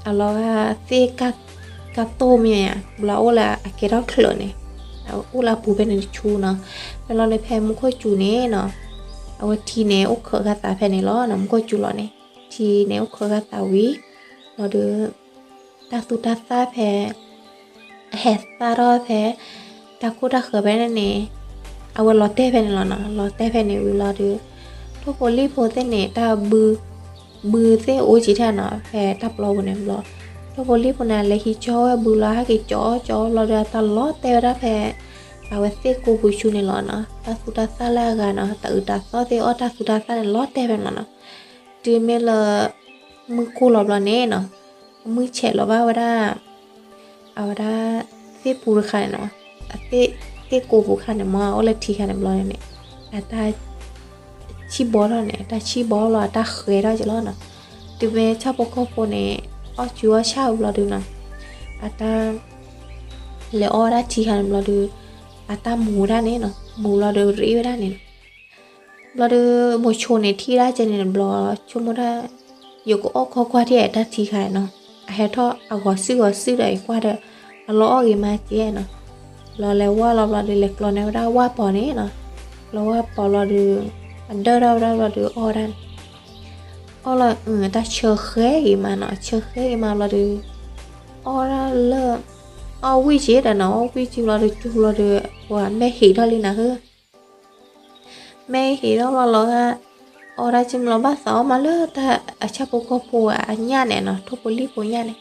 အလီၤဂာ်သ့ၣ်ကၢ်တိၢ်မ့ၢ်ဧါ, ဘျီအိၣ်လၢအကဲထီၣ်ချၢးန့ၣ်, အိၣ်လၢအပူၤဖဲန့ၣ်တဆူနီၤ. ဖဲလီၤန့ၣ်ဖဲမူခိၣ်စူၤန့ၣ်နီၤ, အဝဲထံန့ၣ်အိၣ်ခၢးဂာ်သးဖဲန့ၣ်လီၤနီၤ, မူခိၣ်စူၤလီၤန့ၣ်, ထံန့ၣ်အိၣ်ခၢးဂာ်သးဝံၤ, ဘျီဒီး တၢ်သူတၢ်သၣ်ဖဲ အဟဲသၣ်ထီၣ်ဖဲ တၢ်ခိၣ်တၢ်ဃၢၤဖဲန့ၣ်န့ၣ်, အဝဲလီၤတဲာ်ဖဲန့ၣ်လီၤနီၤ. လီၤတဲာ်ဖဲန့ၣ်ဝံၤလီၤဒီး ထိၣ်ဖိလံၣ်ဖိသ့ၣ်န့ၣ် တၢ်ဘု, ဘုသ့ၣ်အိၣ်ကံထဲနီၤ, ဖဲတၢ်ပျီပူၤန့ၣ်ဘျီ, ထိၣ်ဖိလံၣ်ဖိန့ၣ် လဲၤဟံးကၠီဝဲဘုလီၤ, ဟဲက့ၤကၠီကၠီဘျီဒီး တၢ်လီၤတဲာ်ဝဲဒၣ်ဖဲ အဝဲသ့ၣ်ကိးပူၤဆူန့ၣ်လီၤနီၤ. တၢ်သူတၢ်သၣ်လၢအဂၤနီၤ, တၢ်အုးတၢ်သီၣ်သ့ၣ်အီၣ်တၢ်သူတၢ်သၣ်န့ၣ် လီၤတဲာ်ဖဲန့ၣ်လီၤနီၤ. တုၤမ့ၢ်လၢ မုၢ်ကိၢ်လီၤဘျီန့ၣ်နီၤ, မုၢ်ဆဲးလီၤဘၣ်ဝဲဒၣ် အဝဲဒၣ် သ့ၣ်ပူၤတခါန့ၣ်နီၤ, အသ့ၣ်ကိးပူၤခါန့ၣ်မ့ၢ် အိၣ်လၢထံခါန့ၣ်ဘျီန့ၣ်, အတၢ်ဆံၣ်ဘီထီၣ်န့ၣ်, တၢ်ဆံၣ်ဘီလီၤ အတၢ်ဃဲထီၣ်က့ၤလီၤနီၤ. တုၤမ့ၢ်ဆၣ်ဖိကီၢ်ဖိန့ၣ် အီၣ်ကူအီၣ်ဆၣ်ဝံၤဘျီဒုးနီၤ, အတၢ် လဲၤအီၣ်ဝဲဒၣ်ထံခါန့ၣ်ဘျီဒီး အတၢ်မူဝဲဒၣ်န့ၣ်နီၤ, မူဘျီဒီးရ့ဝဲဒၣ်န့ၣ်နီၤ. ဘျီဒီး မိၤဆိန့ၣ်ထံၣ်ဒၣ်ကဲန့ၣ်ဘျီ, ဆိကမိၣ်ဒၣ် ယကအီၣ်ကီကွၢ်ထံၣ်အတၢ်ထံခါနီၤ, အဟဲထီၣ်အဂီၤစုဂီၤစုဒီး ယကွၢ်ဒီး အလီၤအီၣ်ဂ့ၤမးကဲနီၤ. ဘျီလဲၤဝၢ်လီၤဘျီဒီး လဲၤကျီန့ၢ်ဝဲဒၣ်ဝၣ်ပီၤန့ၣ်နီၤ. ဘျီဝၣ်ပီၤဘျီဒီး အဒၢထီၣ်ဝဲဒၣ်ဘျီဒီးအီၣ်ဝဲဒၣ်န့ၣ်, အီၣ်လီၤ တၢ်ဆၢဃဲဂ့ၤမးနီၤ, ဆၢဃဲဂ့ၤမးဘျီဒီး အီၣ်ဒၣ်လၢ အီၣ်ဝံၣ်က့ၤဒီးနီၤ, အီၣ်ဝံၣ်က့ၤဘျီဒီး ကၠိဘျီဒီး ပှၤမဲာ်ဟ့းထီၣ်လံနၤဧၢ. မဲာ်ဟ့းထီၣ်ဘျီလီၤဂာ် အီၣ်ဒၣ်က့ၤမးလီၤ ဘၣ်သးအီၣ်မးလၢတၢ်အဆၣ်ဖိကီၢ်ဖိအညၣ်န့ၣ်နီၤ, ထိၣ်ဖိလံၣ်ဖိညၣ်န့ၣ်,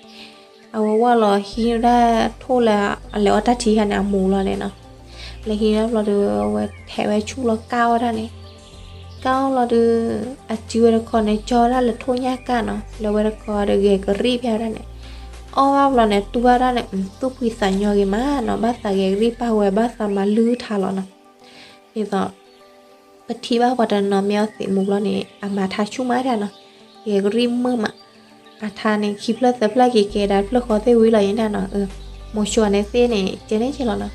အဝဲဝၢ်လီၤဟံးဝဲဒၣ်ထိၣ်လၢအလဲၤအီၣ်တၢ်ထံခါန့ၣ် အမူလီၤန့ၣ်နီၤ. လဲၤဟံးဝဲဒၣ်ဘျီဒီး အဝဲထဲးဝဲဆူၣ်လီၤကၢ်အီၣ်ဒၣ်န့ၣ်, တၢ်အီၣ်လီၤဒုး အစုဝဲတခီန့ၣ် ကၠီဒၣ်လၢထိၣ်ညၣ်ကၣ်နီၤ, လၢဝဲတခီဒီးဂဲၤကရံၣ်ဖဲဒၣ်န့ၣ်, အီၣ်ဘၣ်ဘျီန့ၣ် တူၢ်ဘၣ်ဒၣ်န့ၣ် သူၣ်ဖှံသးညီဂ့ၤမးနီၤ, ဘၣ်သးဂဲၤကရံၣ်ပာ်ဝဲ ဘၣ်သးမၤလုၢ်ထါလီၤနီၤ. ဒ်သိး ပထံၣ်ဘၣ်ပှၤတနီၤမ့ၢ်အီၣ်သံးမူဘျီန့ၣ် အမၤထါဆူၣ်မးဒၣ်နီၤ, ဂဲၤကရံၣ်မုာ်မး, အထါန့ၣ် ခံဖျၢၣ်သၢဖျၢၣ်က့ၤကဲဒၣ်တဖျၢၣ်ဃီသ့ၣ်ဝံၤလီၤယဲၢ်နီၤ, မိၤဆိန့ၣ်သ့ၣ်န့ၣ် ကဲန့ၣ်ကဲလီၤနီ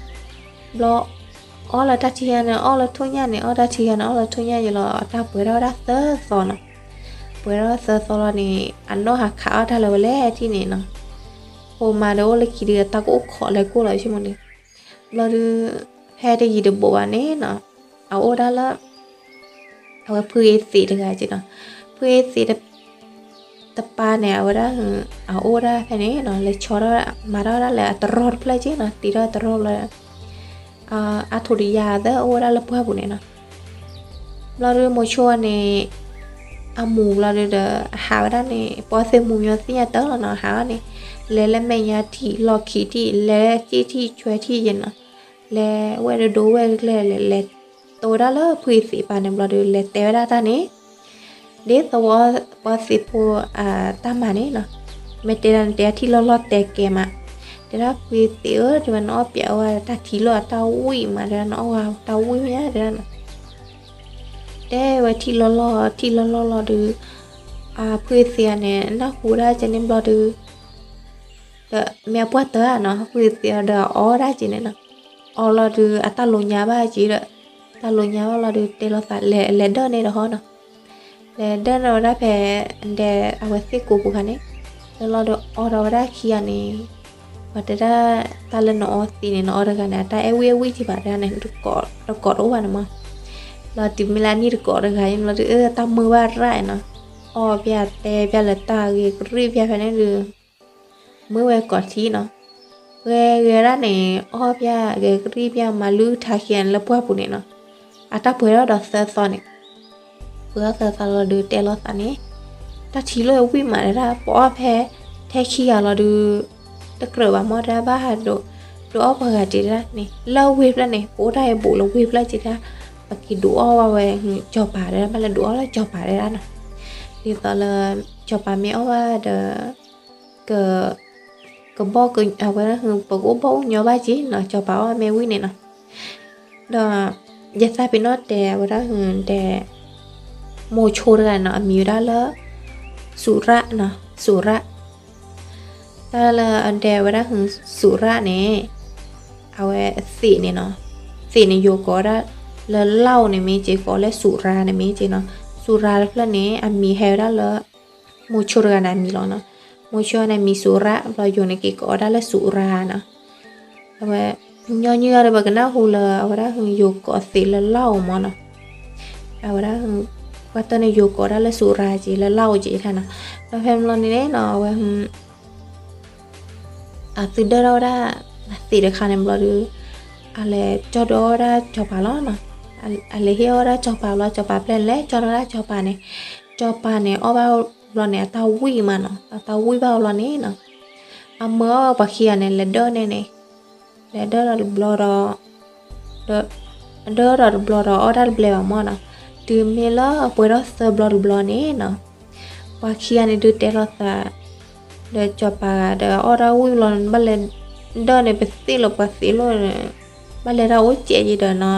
ၤ. ဘျီ အီၣ်လၢတၢ်ထံဂၤန့ၣ် အီၣ်လၢထိၣ်ညၣ်န့ၣ် အီၣ်တၢ်ထံဂၤန့ၣ် အီၣ်လၢထိၣ်ညၣ်ယဲၢ်လီၤ အတၢ်ပှဲၤထီၣ်ဝဲဒၣ်သၢသီနီၤ. ပှဲၤထီၣ်သၢသီလီၤန့ၣ် အနီၢ်ဟးခးအီၣ်တၢ်လၢဝဲလဲၣ်ထံၣ်န့ၣ်နီၤ. ဖိမါဒီးအိၣ်လၢခံဒီး တၢ်ကအိၣ်ခိးလဲၤကိၢ်လီၤဆိကမိၣ်န့ၣ်. ဘျီဒုး ဖဲတယံၤတဘူးဘၣ်န့ၣ်နီၤ, အအိၣ်ဒၣ်လၢ အဝဲဖုအ့သံးတဂၤက့နီၤ, ဖုအ့သံး တပၤန့ၣ် အဝဲဒၣ် အအိၣ်ဒၣ်ဖဲန့ၣ်နီၤ, လဲၤဆီထီၣ် မၤထီၣ်ဒၣ်လၢအတရီတဖျၢၣ်က့နီၤ, တ့ထီၣ်တရီဘျီ အါထိးတယါသၢအိၣ်ဝဲဒၣ်လၢပှၢ်ပူၤန့ၣ်နီၤ. ဘျီဒုးမိၤဆိန့ၣ် အမူၤဘျီဒုးဒီး အဟးဝဲဒၣ်န့ၣ် ပှၤသ့ၣ်မူၤညီသ့ၣ်ညါတၢ်လီၤနီၤ, ဟးဝဲန့ၣ် လဲၤလၢမဲာ်ညါထံး လီၢ်ခံထံး လဲၤက့ၢ်ထံး ဆွဲထံးယဲနီၤ, လဲၤဝဲဒိဒိဝဲကျဲလဲၤ လဲၤတိဝဲဒၣ်လၢဖုအ့သံးပၤန့ၣ်ဘျီဒုး လဲၤတဲဝဲဒၣ်တၢ်န့ၣ် ဒ်သိးပှၤသံးဖိအတၢ်မၤန့ၣ်နီၤ, မ့ၢ်တဲဒၣ်န့ၣ် တဲထံၣ်လီၢ်လီၢ်တဲကဲမး, တဲဒၣ်ဖုအ့သံးဧၢ တဲဝဲနအီၣ်ပျးဝဲတၢ်ထံလီၢ်အတၢ်ဝံၣ်မး တဲဒၣ်နအီၣ်ဝဲတၢ်ဝံၣ်မးညါ တဲဒၣ်နီၤ. တဲဝဲထံၣ်လီၢ်လီၢ် ထံၣ်လီၢ်လီၢ်လီၤဒုး အဖုအ့သံးန့ၣ် နၢ်ဟူဒၣ်ကဲန့ၣ်ဘျီဒုး ဒီးမ့ၢ်အပှၢ်တၢၢ်နီၤ, ဖုအ့သံးဒီးအီၣ်ဒၣ်က့န့ၣ်နီၤ, အီလီၤဒုးအတၢ်လိၤညါဘၣ်က့ဒီး, တၢ်လိၤညါဘၣ်လီၤဒုး တဲလိာ်သးလဲၤ လဲၤဒၢၣ်န့ၣ်တဟီနီၤ, လဲၤဒၢၣ်န့ၣ်ဝဲဒၣ်ဖဲ ဒဲးအဝဲသ့ၣ်ကိးပူၤခါန့ၣ်, လီၤလီၤဒီးအီထီၣ်ဝဲဒၣ်ခံဂၤန့ၣ်, ပှၤတဲဒၣ် တၢ်လၢနအီသံးန့ၣ် နအီတဂၤန့ၣ် အတၢ်အဲၣ်ဝံၣ်အဲၣ်ဝံၣ်က့ဘၣ်တဂၤန့ၣ် တကိးတအိၣ်ဘၣ်န့ၣ်မး, လီၤတုၤမ့ၢ်လၢအနံၣ်တကိးတဂၤအံၤလီၤဒုး အတၢ်မုာ်ဘၣ်ရၣ်နီၤ, အီၣ်ပျဲၢ်တဲပျဲၢ်လၢတၢ်ဂ့ၤကရံၣ်ပျဲၢ်ဖဲန့ၣ်ဒုး မုာ်ဝဲကိးထံနီၤ, ဂဲၤဂဲၤဒၣ်န့ၣ် အီၣ်ပျဲၢ်ဂဲၤကရံၣ်ပျဲၢ်မၤလုၢ်ထါခံဂၤန့ၣ်လၢပှၢ်ပူၤန့ၣ်နီၤ, အတၢ်ပှဲၤထီၣ်ဒီးသၢသီန့ၣ်, ပှဲၤထီၣ်သၢသီလီၤဒုးတဲလိာ်သးန့ၣ်, တၢ်ထံလီၢ်ဝံၣ်မးတဲဒၣ် ပအီၣ်ဖဲ ထဲခံဂၤလီၤဒုး တကြၢးဘၣ်မးတဲဒၣ် ဘၣ်ဟးဒိးအီၣ်ပှၤဂၤက့တဲဒၣ်န့ၣ် လၢဝ့ၢ်ဖျၢၣ်န့ၣ် ပအိၣ်တၢ်အံၤဘူးလၢဝ့ၢ်ဖျၢၣ်က့တဲဒၣ်, ပက့ၤဒုးအီၣ်ဝဲဝဲ ကၠီၤပၤတဲဒၣ် ဘၣ်လဲၤဒုးအီၣ်လၢကၠီၤပၤတဲဒၣ်နီၤ, ဒ်သိးလၢ ကၠီၤပၤမ့ၢ်အီၣ်ဘၣ်ဒီး က ကဘီၣ်က အဝဲဒၣ် ပကအိၣ်ဘီၣ်အိၣ်ညီဘၣ်က့နီၤ ကၠီၤပၤအီၣ်မ့ၢ်ဝံၣ်န့ၣ်နီၤ, ဒီး ယသးပ့ၤနီၣ်တဲအဝဲဒၣ် တဲ မိၤဆိတဂၤနီၤ အမံၤဝဲဒၣ်လၢ စူၤရၣ်နီၤ စူၤရၣ်, တၢ်လၢအဒဲဝဲဒၣ် စူၤရၣ်န့ၣ် အဝဲသံးန့ၣ်နီၤ, သံးန့ၣ်ယိၤကိးဒၣ် လၢလီၢ်န့ၣ်မ့ၢ်က့ ကိးလၢစူၤရၣ်န့ၣ်မ့ၢ်က့နီၤ, စူၤရၣ်တဖျၢၣ်န့ၣ် အမံၤဟဲဝဲဒၣ်လၢ မိၤဆိတဂၤန့ၣ်အမံၤလီၤနီၤ, မိၤဆိန့ၣ်မံၤစူၤရၣ် ဘျီယိၤန့ၣ်က့ၤကိးဝဲဒၣ်လၢစူၤရၣ်နီၤ, အဝဲ ညီနုၢ်အံၤဒီး ပကနၢ်ဟူလၢအဝဲဒၣ် ယိၤကိးသံးလၢလီၢ်မၢ်နီၤ, အဝဲဒၣ် ပှၤတၢၢ်န့ၣ်ယိၤကိးဒၣ်လၢစူၤရၣ်က့ လၢလီၢ်က့တၢ်နီၤ, ဒီးဖဲမလီၤန့ၣ်နီၤ အဝဲ အသုဒၢထီၣ်ဝဲဒၣ် သံးတခါန့ၣ်ဘျီဒုး အလဲၤကၠီဒုးအီၣ်ဝဲဒၣ်ကၠီၤပၤလီၤနီၤ, အလဲၤဟ့ၣ်အီၣ်ဝဲဒၣ်ကၠီၤပၤဘျီ ကၠီၤပၤပျဲၢ်န့ၣ် လဲၤကၠီဒုးဝဲဒၣ်ကၠီၤပၤန့ၣ်, ကၠီၤပၤန့ၣ် အီၣ်ဘၣ်ဘျီန့ၣ် အတၢ်ဝံၣ်မးနီၤ, အတၢ်ဝံၣ်ဘၣ်ဘျီန့ၣ်နီၤ, အမၢအီၣ်ပှၤခံဂၤန့ၣ် လဲၤဒၢၣ်န့ၣ်န့ၣ်, လဲၤဒၢၣ်ဒီးတဘျီဒီး ဒၢၣ်ဒီးတဘျီဒီးအီၣ်တၢ်တဘျဲဘၣ်မၢ်နီၤ, တုၤမ့ၢ်လၢပှဲၤထီၣ်သၢဘျီတဘျီန့ၣ်နီၤ, ပှၤခံဂၤန့ၣ်ဒုးတဲလိာ်သး ဒီးကၠီၤပၤဂၤဒီးအီၣ်တၢ်ဝံၣ်ဘျီန့ၣ် ဘၣ်လဲၤဒၢၣ်န့ၣ် ပသ့ၣ်လီၤပှၤသံးလိာ်န့ၣ်, ဘၣ်လဲၤတၢ်အိၣ်ကဲးယံၤဒီးနီၤ, လဲၤ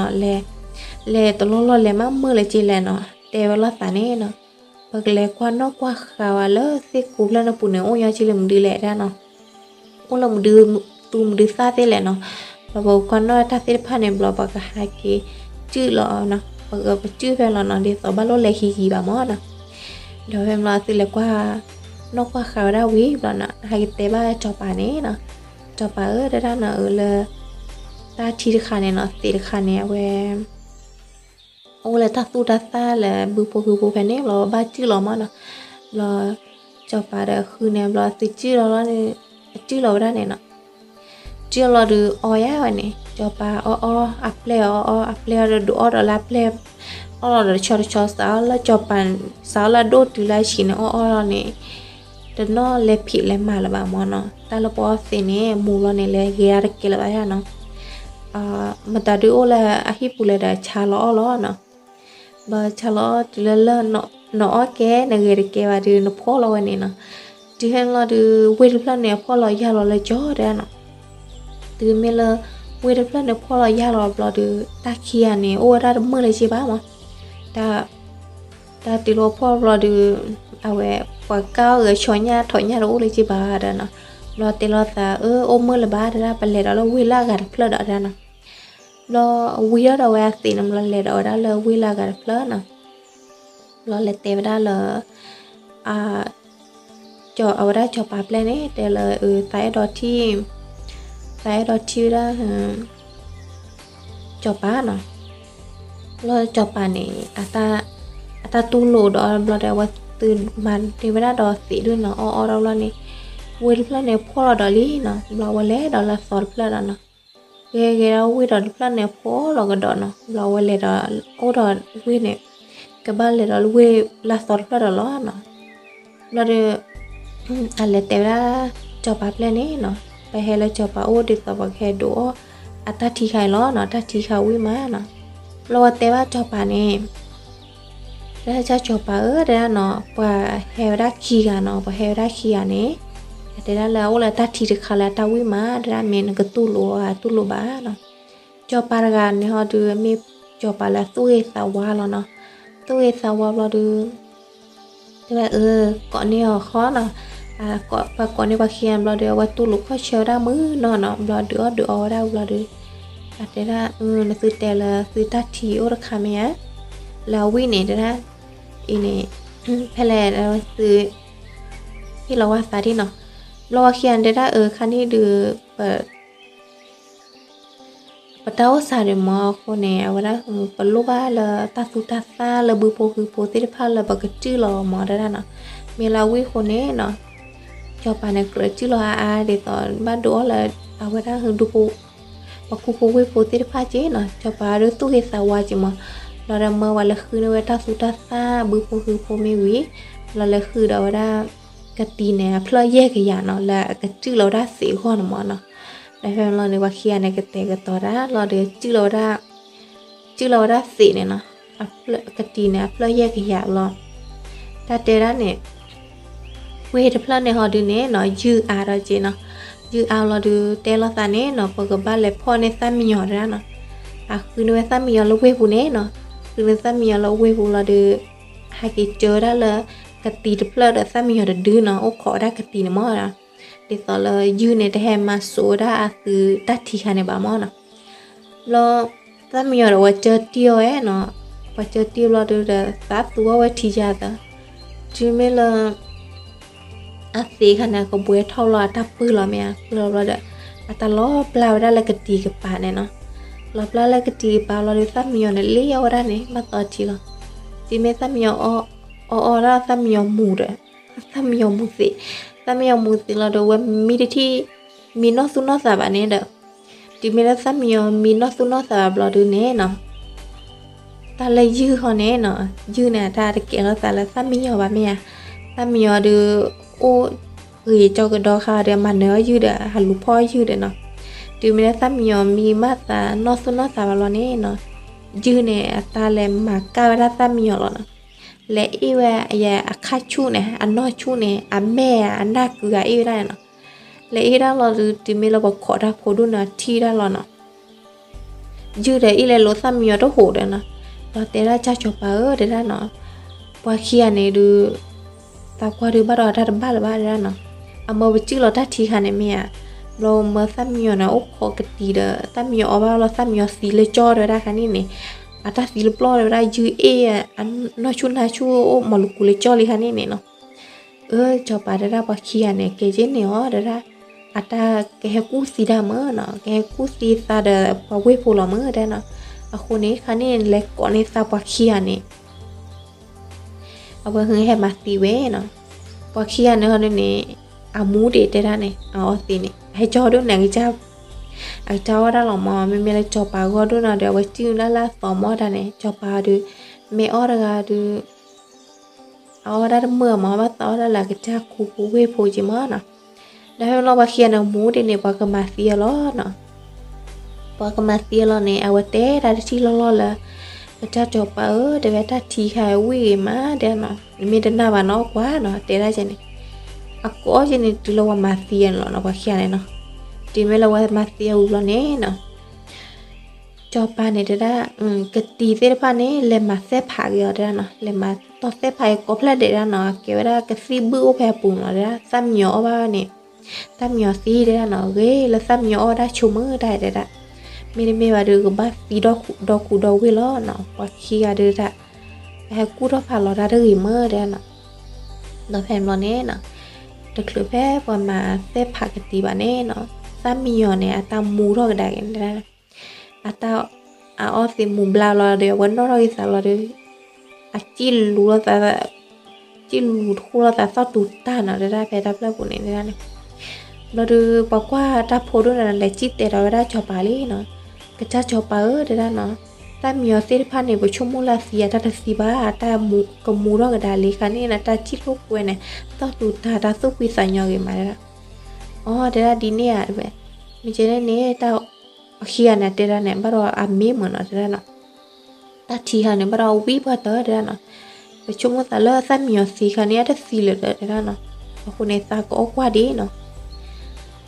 လဲၤတလီၢ်လီၢ်လဲၤမးမုာ်လၢက့လဲၣ်နီၤ, တဲဝဲလိာ်သးန့ၣ်နီၤ, ပကလဲၤကွၢ်နီၣ်ကွၢ်ဃာ်ဝဲလၢသ့ၣ်ကိးဖျၢၣ်န့ၣ်ပူၤန့ၣ် အိၣ်ညီက့လၢမနုၤလဲၣ်ဒၣ်နီၤ အိၣ်လၢမနုၤသူမနုၤသၣ်သ့ၣ်လဲၣ်နီၤ, ဒီးပကကွၢ်နီၣ်တၢ်သ့ၣ်တဖၣ်န့ၣ်ဘျီ ပကဟးက့ၤစုၣ်လီၤနီၤ, ပကစုၣ်ဖဲလီၤနီၤ ဒ်သိးဘၣ်လိၣ်လဲၤဟံးဟံးဘၣ်မၢ်နီၤ, ဒီးဖဲမလီၤသုလဲၤကွၢ် နီၣ်ကွၢ်ဃာ်ဝဲဒၣ်ဝံၤဘျီနီၤ ဟဲက့ၤတဲဘၣ်ကၠီၤပၤန့ၣ်နီၤ, ကၠီၤပၤဧၢ တဲဒၣ်နီၤဧၢလၢ တၢ်ထံတခါန့ၣ်နီၤ သံးတခါန့ၣ် အဝဲ အိၣ်လၢတၢ်သူၣ်တၢ်သၣ်လၢဘုဖိဃုဖိဖဲန့ၣ် ဘျီဘၣ်စုၣ်လီၤမၢ်နီၤ, ဘျီ ကၠီၤပၤဒီးဃုန့ၣ် ဘျီသုစုၣ်လီၤလီၤန့ၣ် အစုၣ်လီၤဝဲဒၣ်န့ၣ်နီၤ, စုၣ်လီၤဒုးအီယါဝဲန့ၣ် ကၠီၤပၤအီၣ်အီၣ် အပျဲၢ်အီၣ်အီၣ် အပျဲၢ်အီၣ်ဒီးဒုးအီၣ်ဒီးလၢအပျဲၢ် အီၣ်လီၤဒီးတဆီတဆီ စးအီၣ်လၢကၠီၤပၤ စးအီၣ်လၢအဒိၣ်တုၤလၢအဆံးန့ၣ် အီၣ်အီၣ်လီၤန့ၣ် တနီၣ်လဲၤဖံးလဲၤမၤလၢၤဘၣ်မၢ်နီၤ, တၢ်လၢပအီၣ်သံးန့ၣ် မူၤလီၤန့ၣ် လဲၤဂဲၤဒၣ်တကဲလၢၤဘၣ်ယါနီၤ, မတၤဒုးအိၣ်လၢအဟံၣ်ပူၤလဲၣ်ဒီးဆါလီၤအီၣ်လီၤနီၤ, ဘျီဆါလီၤတုၤလၢလၢၢ် နအီၣ်ကဲ နဂဲၤတကဲဘၣ်ဒုး နဖှီၣ်လီၤဝဲန့ၣ်နီၤ. တုၤဟဲလီၤဒုး ဝ့ၢ်တဖျၢၣ်န့ၣ် အဖှီၣ်လီၤယၢ်လီၤလၢကၠီတဲဒၣ်နီၤ. တုၤမ့ၢ်လၢ ဝ့ၢ်တဖျၢၣ်န့ၣ်ဖှီၣ်လီၤယၢ်လီၤဘျီဒုး တၢ်ခံဂၤန့ၣ် အိၣ်ဝဲဒၣ်တမုာ်လၢၤက့ဘၣ်မး. တၢ် တၢ်တုၤလီၤဖှီၣ်ဘျီဒုး အဝဲ ပှၤကၢ်အီၣ်ဂဲၤဆီညၣ်ထိးညၣ်တအိၣ်လၢၤက့ဘၣ်တဲနီၤ. ဘျီတဲလိာ်သး အၢ အိၣ်မုာ်လၢၤဘၣ်တဲဒၣ် ပလဲၤဒီးလၢဝ့ၢ်လၢအဂၤတဖျၢၣ်ဒီးတဲဒၣ်နီၤ. ဘျီဝံၤထီၣ်ဒီးဝဲအသံးန့ၣ် ဘျီလဲၤဒီးဝဲဒၣ်လၢဝ့ၢ်လၢအဂၤတဖျၢၣ်နီၤ. ဘျီလဲၤတဲဝဲဒၣ်လၢ အ အဝဲဒၣ်စီၤပၤပျဲၢ်န့ၣ် တဲလၢ အ သးအဲၣ်ဒိးထံၣ် သးအဲၣ်ဒိးထံၣ်ဝဲဒၣ် စီၤပၤနီၤ. ဘျီစီၤပၤန့ၣ် အတၢ်တူၢ်လိာ်ဒီးဘျီဒီး အဝဲသုမၤတ့ၢ်ဝဲဒၣ်ဒီးသံးဒုနီၤ အီၣ်အီၣ်ဒီးဘျီန့ၣ် ဝ့ၢ်တဖျၢၣ်န့ၣ်ဖှီၣ်လီၤဒီးလံနီၤ. ဘျီဝဲလဲၤဒီးလၢသီတဖျၢၣ်ဒီးနီၤ. ဂဲၤဂဲၤဒီးဝ့ၢ်ဒီးတဖျၢၣ်န့ၣ်ဖှီၣ်လီၤကဒီးနီၤ. ဘျီဝဲလဲၤဒီးအိၣ်ဒီးဝ့ၢ်န့ၣ် ကဘၣ်လဲၤဒီးဝ့ၢ်လၢသီတဖျၢၣ်ဒီးလီၤနီၤ. ဘျီဒီး အလဲၤတဲဝဲဒၣ် စီၤပၤပျဲၢ်န့ၣ်နီၤ ပဟဲလၢစီၤပၤအိၣ်ဒ်သိးပကဟဲဒုးအီၣ်အတၢ်ထံခါအံၤလီၤနီၤ တၢ်ထံခါဝံၣ်မးနီၤ. ဘျီဝဲတဲဘၣ်စီၤပၤန့ၣ် တၢ်စီၤပၤဧၢ တဲဒၣ်နီၤ ပှၤဟဲဝဲဒၣ်ခံဂၤနီၤ ပှၤဟဲဝဲဒၣ်ခံဂၤန့ၣ် တဲဒၣ်လၢအအိၣ်လၢတၢ်ထံတခါလၢအတၢ်ဝံၣ်မး တဲဒၣ်မ့ၢ်နကတူၢ်လိာ်အတူၢ်လိာ်ဘၣ်နီၤ. စီၤပၤတဂၤန့ၣ်ဟီဒုး မ့ၢ်စီၤပၤလၢအသူၣ်ဂ့ၤသးဝါလီၤနီၤ. သူၣ်ဂ့ၤသးဝါဘျီဒုး တဲဝဲအၢ ကိးန့ၢ်အီၤဃီနီၤ. ပှၤကိးန့ၢ်ပှၤခံဂၤဘျီဒီး အဝဲတူၢ်လိာ်ခီၣ်ဆၢဝဲဒၣ်မုာ်နီၤနီၤ ဘျီဒုးအီၣ်ဒုးအီဝဲဒၣ်ဘျီဒီး အတဲဒၣ် နသုတဲလၢသုတၢ်ထံအိၣ်တခါမ့ၢ်ဧါ လၢအဝံၣ်န့ၣ်တဲဒၣ် အံၤန့ၣ် ဖဲလဲၣ်သု ဟ့ၣ်လီၤဝဲသးဒ်နီၤ. ဘျီပှၤခံဂၤန့ၣ်တဲဒၣ် အၢ ခါန့ၣ်ဒုး ပ ပတၢ်အိၣ်သးဒံးမးအဃိန့ၣ် အဝဲဒၣ် ပလိၣ်ဘၣ်လၢတၢ်သူတၢ်သၣ်လၢဘုဖိဃံဖိသ့ၣ်တဖၣ်လၢပကစုၣ်လီၤမးတဲဒၣ်နီၤ. မ့ၢ်လၢအဝံၣ်အဃိန့ၣ်နီၤ စီၤပၤန့ၣ်ကြၢးစုၣ်လီၤအါအါဒ်သိး ဘၣ်ဒုးအီၣ်လၢ အဝဲဒၣ်ဒူဖိ ပှၤခူဖိဝ့ၢ်ဖိသ့ၣ်တဖၣ်က့နီၤ စီၤပၤဒုးသူၣ်ဂ့ၤသးဝါက့မး. ဘျီဒီးမၢဝဲလၢဃုန့ၢ်ဝဲတၢ်သူတၢ်သၣ်ဘုဖိဃံဖိမ့ၢ်ဝံၤ ဘျီလၢဃုဒီးဝဲဒၣ် ကတံၤန့ၣ် အဖျၢၣ်ယဲၢ်ကယၤနီၤ လၢအကစုၣ်လီၤဝဲဒၣ်သံးအဂီၢ်န့ၣ်မးနီၤ. ဒီးဖဲန့ၣ်လီၤန့ၣ် ပှၤခံဂၤန့ၣ် ကတဲာ်ကတီၤတၢ်လီၤဒီး စုၣ်လီၤဝဲဒၣ် စုၣ်လီၤဝဲဒၣ်သံးန့ၣ်နီၤ ကတံၤန့ၣ် အဖျၢၣ်ယဲၢ်ကယၤလီၤ. တၢ်တဲဒၣ်န့ၣ် ဝ့ၢ်တဖျၢၣ်န့ၣ်ဟီဒုးန့ၣ်နီၤ ယုၢ်အါထီၣ်က့နီၤ. ယုၢ်အါလီၤဒုး တဲလိာ်သးန့ၣ်နီၤ ပကဘၣ်လဲၤဖီၣ်န့ၢ်သၣ်မံယီၤတဲဒၣ်နီၤ. အဃုန့ၢ်ဝဲသၣ်မံယီၤလၢဝ့ၢ်ပူၤန့ၣ်နီၤ ဃုန့ၢ်သၣ်မံယီၤလၢဝ့ၢ်ပူၤလီၤဒုး ဟဲက့ၤကၢဝဲဒၣ်လၢ ကတံၤတဖျၢၣ်ဒီးသၣ်မံယီၤတဒုနီၤ အိၣ်ခိးဝဲဒၣ်ကတံၤန့ၣ်မး. ဒ်သိးလၢယုၢ်န့ၣ် တဟဲမၤစိာ်ဝဲဒၣ်အသုတၢ်ထံခါန့ၣ်ဘၣ်မးနီၤ. ဘျီ သၣ်မံယီၤဒီးပှၤကၢတံၢ်အီၤဝဲနီၤ. ပှၤကၢတံၢ်ဘျီဒုးဒီး သးသူအီၣ်ဝဲထံယၤသၢ တုၤမ့ၢ်လၢ အသံးခါန့ၣ် ကဘှဲထီၣ်လီၤအတၢ်ပၢၢ်လီၤမ့ၢ်ဧါ ပၢၢ်လီၤဘျီဒီး အတၢ်လီၤပျၢ်ဝဲဒၣ်လၢကတံၤကပၤန့ၣ်နီၤ. လီၤပျၢ်လၢကတံၤကပၤဘျီဒီး သၣ်မံယီၤန့ၣ် လ့ၣ်အီၣ်ဝဲဒၣ်န့ၣ် ဘၣ်သီထံလီၤ. တုၤမ့ၢ်သၣ်မံယီၤ အီၣ်အီၣ်ဒၣ်သၣ်မံယီၤမူၤဒီး သၣ်မံယီၤမူၤသံး, သၣ်မံယီၤမူၤသံးလီၤဒီး ဝဲမံတထံၣ် မံနီၢ်သူၣ်နီၢ်သးဘၣ်န့ၣ်ဒီး တုၤမ့ၢ်လၢသၣ်မံယီၤမံနီၢ်သူၣ်နီၢ်သးဘၣ်ဘျီဒုးန့ၣ်နီၤ တၢ်လၢယုၢ်ဟီန့ၣ်နီၤ ယုၢ်န့ၣ် အတၢ်တကဲလိာ်သးလၢသၣ်မံယီၤဘၣ်မ့ၢ်ဧါ. သၣ်မံယီၤဒုး အိၣ်ဂ့ၤကၠီကဒီခါဒီး မၤနၢၤအီၣ်ယုၢ်ဒီး ဟးလူၤဖီၣ်အီၣ်ယုၢ်ဒီးနီၤ. တုၤမ့ၢ်လၢသၣ်မံယီၤမံမးသးနီၢ်သူၣ်နီၢ်သးဘၣ်လီၤန့ၣ်နီၤ ယုၢ်န့ၣ် အတၢ်လဲၤမၤကၢ်ဝဲဒၣ်သၣ်မံယီၤလီၤနီၤ. လဲၤအ့ၣ်ဝဲအယဲအခါဆူၣ်န့ၣ် အနီၢ်ဆူၣ်န့ၣ် အမဲာ်ဧါ အနၢ်ကုၤဧါ အ့ၣ်ဝဲဒၣ်န့ၣ်နီၤ. လဲၤအ့ၣ်ဒၣ်လီၤဒုး တုၤမ့ၢ်လၢပှၤခိးတၢ်ဖိဒိၣ်န့ၣ် ထံၣ်ဒၣ်လီၤနီၤ. ယုၢ်ဒီးအ့ၣ်လဲၤလိာ်သၣ်မံယီၤတဟူးဒီးနီၤ. ဒီးတဲဒၣ်ကၢ်စီၤပၤဧၢ တဲဒၣ်နီၤ ပှၤခံဂၤန့ၣ်ဒုး သးကွၢ်ဒုးဘၣ်ဒီးအတၢ်တဘၣ်လၢၤဘၣ်တဲဒၣ်နီၤ. အမၢပစုၣ်လီၤတၢ်ထံခါန့ၣ်မ့ၢ်ဧါ. ဘျီမၢသၣ်မံယီၤန့ၣ် အိၣ်ခိးကတံၤဒီး သၣ်မံယီၤအီၣ်ဘၣ်လီၤ သၣ်မံယီၤသံလၢကၠီတဲဝဲဒၣ်ခါန့ၣ်န့ၣ် အတၢ်သံလၢပျီၢ်တဲဝဲဒၣ် ယုၢ်အ့ၣ် အနီၢ်ဆူၣ်နါဆူၣ်အိၣ်မၤလူၤကူၤလၢကၠီလံခါန့ၣ်န့ၣ်နီၤ. အၢ စီၤပၤတဲဒၣ်ပှၤခံဂၤန့ၣ် ကဲက့န့ၣ်အီၤတဲဒၣ် အတၢ်ကဟဲကူၣ်သံတၢ်မၢ်နီၤ ကဟဲကူၣ်သံသးဒီးပှၤဝ့ၢ်ဖိလီၤမၢ်တဲနီၤ. အဃိန့ၣ် ခါန့ၣ် လဲၤကိးန့ၢ်သးပှၤခံဂၤန့ၣ် အဝဲဟဲမၤသံဝဲနီၤ. ပှၤခံဂၤန့ၣ်ဟီဒုးန့ၣ် အမူဒံးတဲဒၣ်န့ၣ် အအီသံးန့ၣ် အဟဲကၠီဒိၣ်န့ၣ် အကစၢ်အီၣ်ဝဲဒၣ်လီၤမၢ် မ့မ့ၢ်လၢစီၤပၤဂီၢ်ဒိၣ်နီၤဒီး အဝဲစုၣ်ဒၣ်လၢအသီမၢ်တၢ်န့ၣ် စီၤပၤဒုး မ့ၢ်အီၣ်တဂၤဒုး အအီၣ်ဝဲဒၣ်တမုာ်မၢ် ဘၣ်သးအီၣ်ဒၣ်လၢအကစၢ်ခူဖိဝ့ၢ်ဖိက့မၢ်နီၤ. ဒီးဖဲလီၤပှၤခံဂၤန့ၣ် မူဒံးန့ၣ် ပှၤကမၤသံအီၤလီၤနီၤ. ပှၤကမၤသံအီၤလီၤန့ၣ် အဝဲတဲဒၣ်တထံၣ်လီၢ်လီၢ်လၢ ကစၢ်စီၤပၤဧၢ တဲဝဲ တၢ်ထံခါဝံၣ်ဂ့ၤမး တဲဒၣ်နီၤ, နမ့ၢ်တနာ်ဘၣ်နီၤ ကွၢ်နီၤ တဲဒၣ်ကဲန့ၣ်, အကအီၣ်ကဲန့ၣ် တုၤလၢပှၤမၤသံအီၤန့ၣ်လီၤနီၤ ပှၤခံဂၤန့ၣ်နီၤ, တုၤမ့ၢ်လၢပှၤမၤသံအီၤဝံၤဘျီန့ၣ်နီၤ စီၤပၤန့ၣ်တဲဒၣ်, ကတံၤသ့ၣ်တဖၣ်န့ၣ် လဲၤမၤသဲၣ်ဖးက့ၤအီၤတဲဒၣ်နီၤ, လဲၤမၤတီၢ်သဲၣ်ဖးက့ၤကိးဖျၢၣ်ဒဲးဒၣ်နီၤ, ကဲဝဲဒၣ်ကသံၣ်ဘုၣ်အိၣ်ဖဲအပူၤနီၤ တဲဒၣ် သၣ်မံယီၤအီၣ်ဘၣ်န့ၣ်, သၣ်မံယီၤသံတဲဒၣ်နီၤ, ဂ့ၤလၢသၣ်မံယီၤအီၣ်ဝဲဒၣ်ဆိကမိၣ်တၢ်တဲဒၣ်, မ့တမ့ၢ်ဘၣ်ဒီး ကဘၣ်သံဒီဒူၣ်ဒီဝ့ၢ်လီၤနီၤ, ပှၤခံဂၤဒုးတၢ်, အဟဲကူၣ်ထီၣ်ဖးလီၤတၢ်တဂ့ၤမးတဲဒၣ်နီၤ, ဒီးဖဲန့ၣ်ဘျီန့ၣ်နီၤ, တချုးဖဲပှၤမၤသဲၣ်ဖးကတံၤဘၣ်န့ၣ်နီၤ, သၣ်မံယီၤန့ၣ် အတၢ်မူထီၣ်ကဒါက့ၤတဲဒၣ် အတၢ်, အအီၣ်သံးမူၤဘျါလီၤဒီး အဝဲနီၣ်ထီၣ်က့ၤသးလီၤဒီး, အစံၣ်လူၤလိာ်သး, စံၣ်လူၤထူၣ်လိာ်သးသီၣ်တူၤတၢ်နီၤ တဲဒၣ် ဖဲတၢ်ဖျၢၣ်ပူၤန့ၣ်တဲဒၣ်န့ၣ်, ဘျီဒီး ပှၤကွၢ်တၢ်ဖိဒိၣ်န့ၣ် လဲၤစံၣ်တဲာ်ဒီးဝဲဒၣ်စီၤပၤလံနီၤ, ကစၢ်စီၤပၤဧၢ တဲဒၣ်နီၤ, သၣ်မံယီၤသ့ၣ်တဖၣ်န့ၣ် ပဆိကမိၣ်လၢအသံအတၢ်တသံဘၣ် အတၢ်ကမူထီၣ်ကဒါလံခါန့ၣ် တၢ်စံၣ်လိာ်ကွဲန့ၣ်, သီၣ်တူၤတၢ် တၢ်သူၣ်ဖှံသးညီဂ့ၤမးတဲဒၣ်, အီ တဲဒၣ်ဒ်န့ၣ်ဧါတဲဝဲ, မ့ၢ်ကဲန့ၣ်န့ၣ် တၢ်, ပှၤခံဂၤန့ၣ်တဲဒၣ်န့ၣ် ဘၣ်ဒီးအမ့ၢ်မုာ်နီၤတဲဒၣ်နီၤ, တၢ်ထံခါန့ၣ် ဘၣ်ဒီးဝံၣ်ပှၤတၢၢ်တဲဒၣ်နီၤ, ပဆိကမိၣ်သးလၢသၣ်မံယီၤသံခါန့ၣ် အတသံလၢၤဒီးတဲဒၣ်နီၤ, အဃိန့ၣ်သးကအီၣ်ကွၢ်ဒံးနီၤ,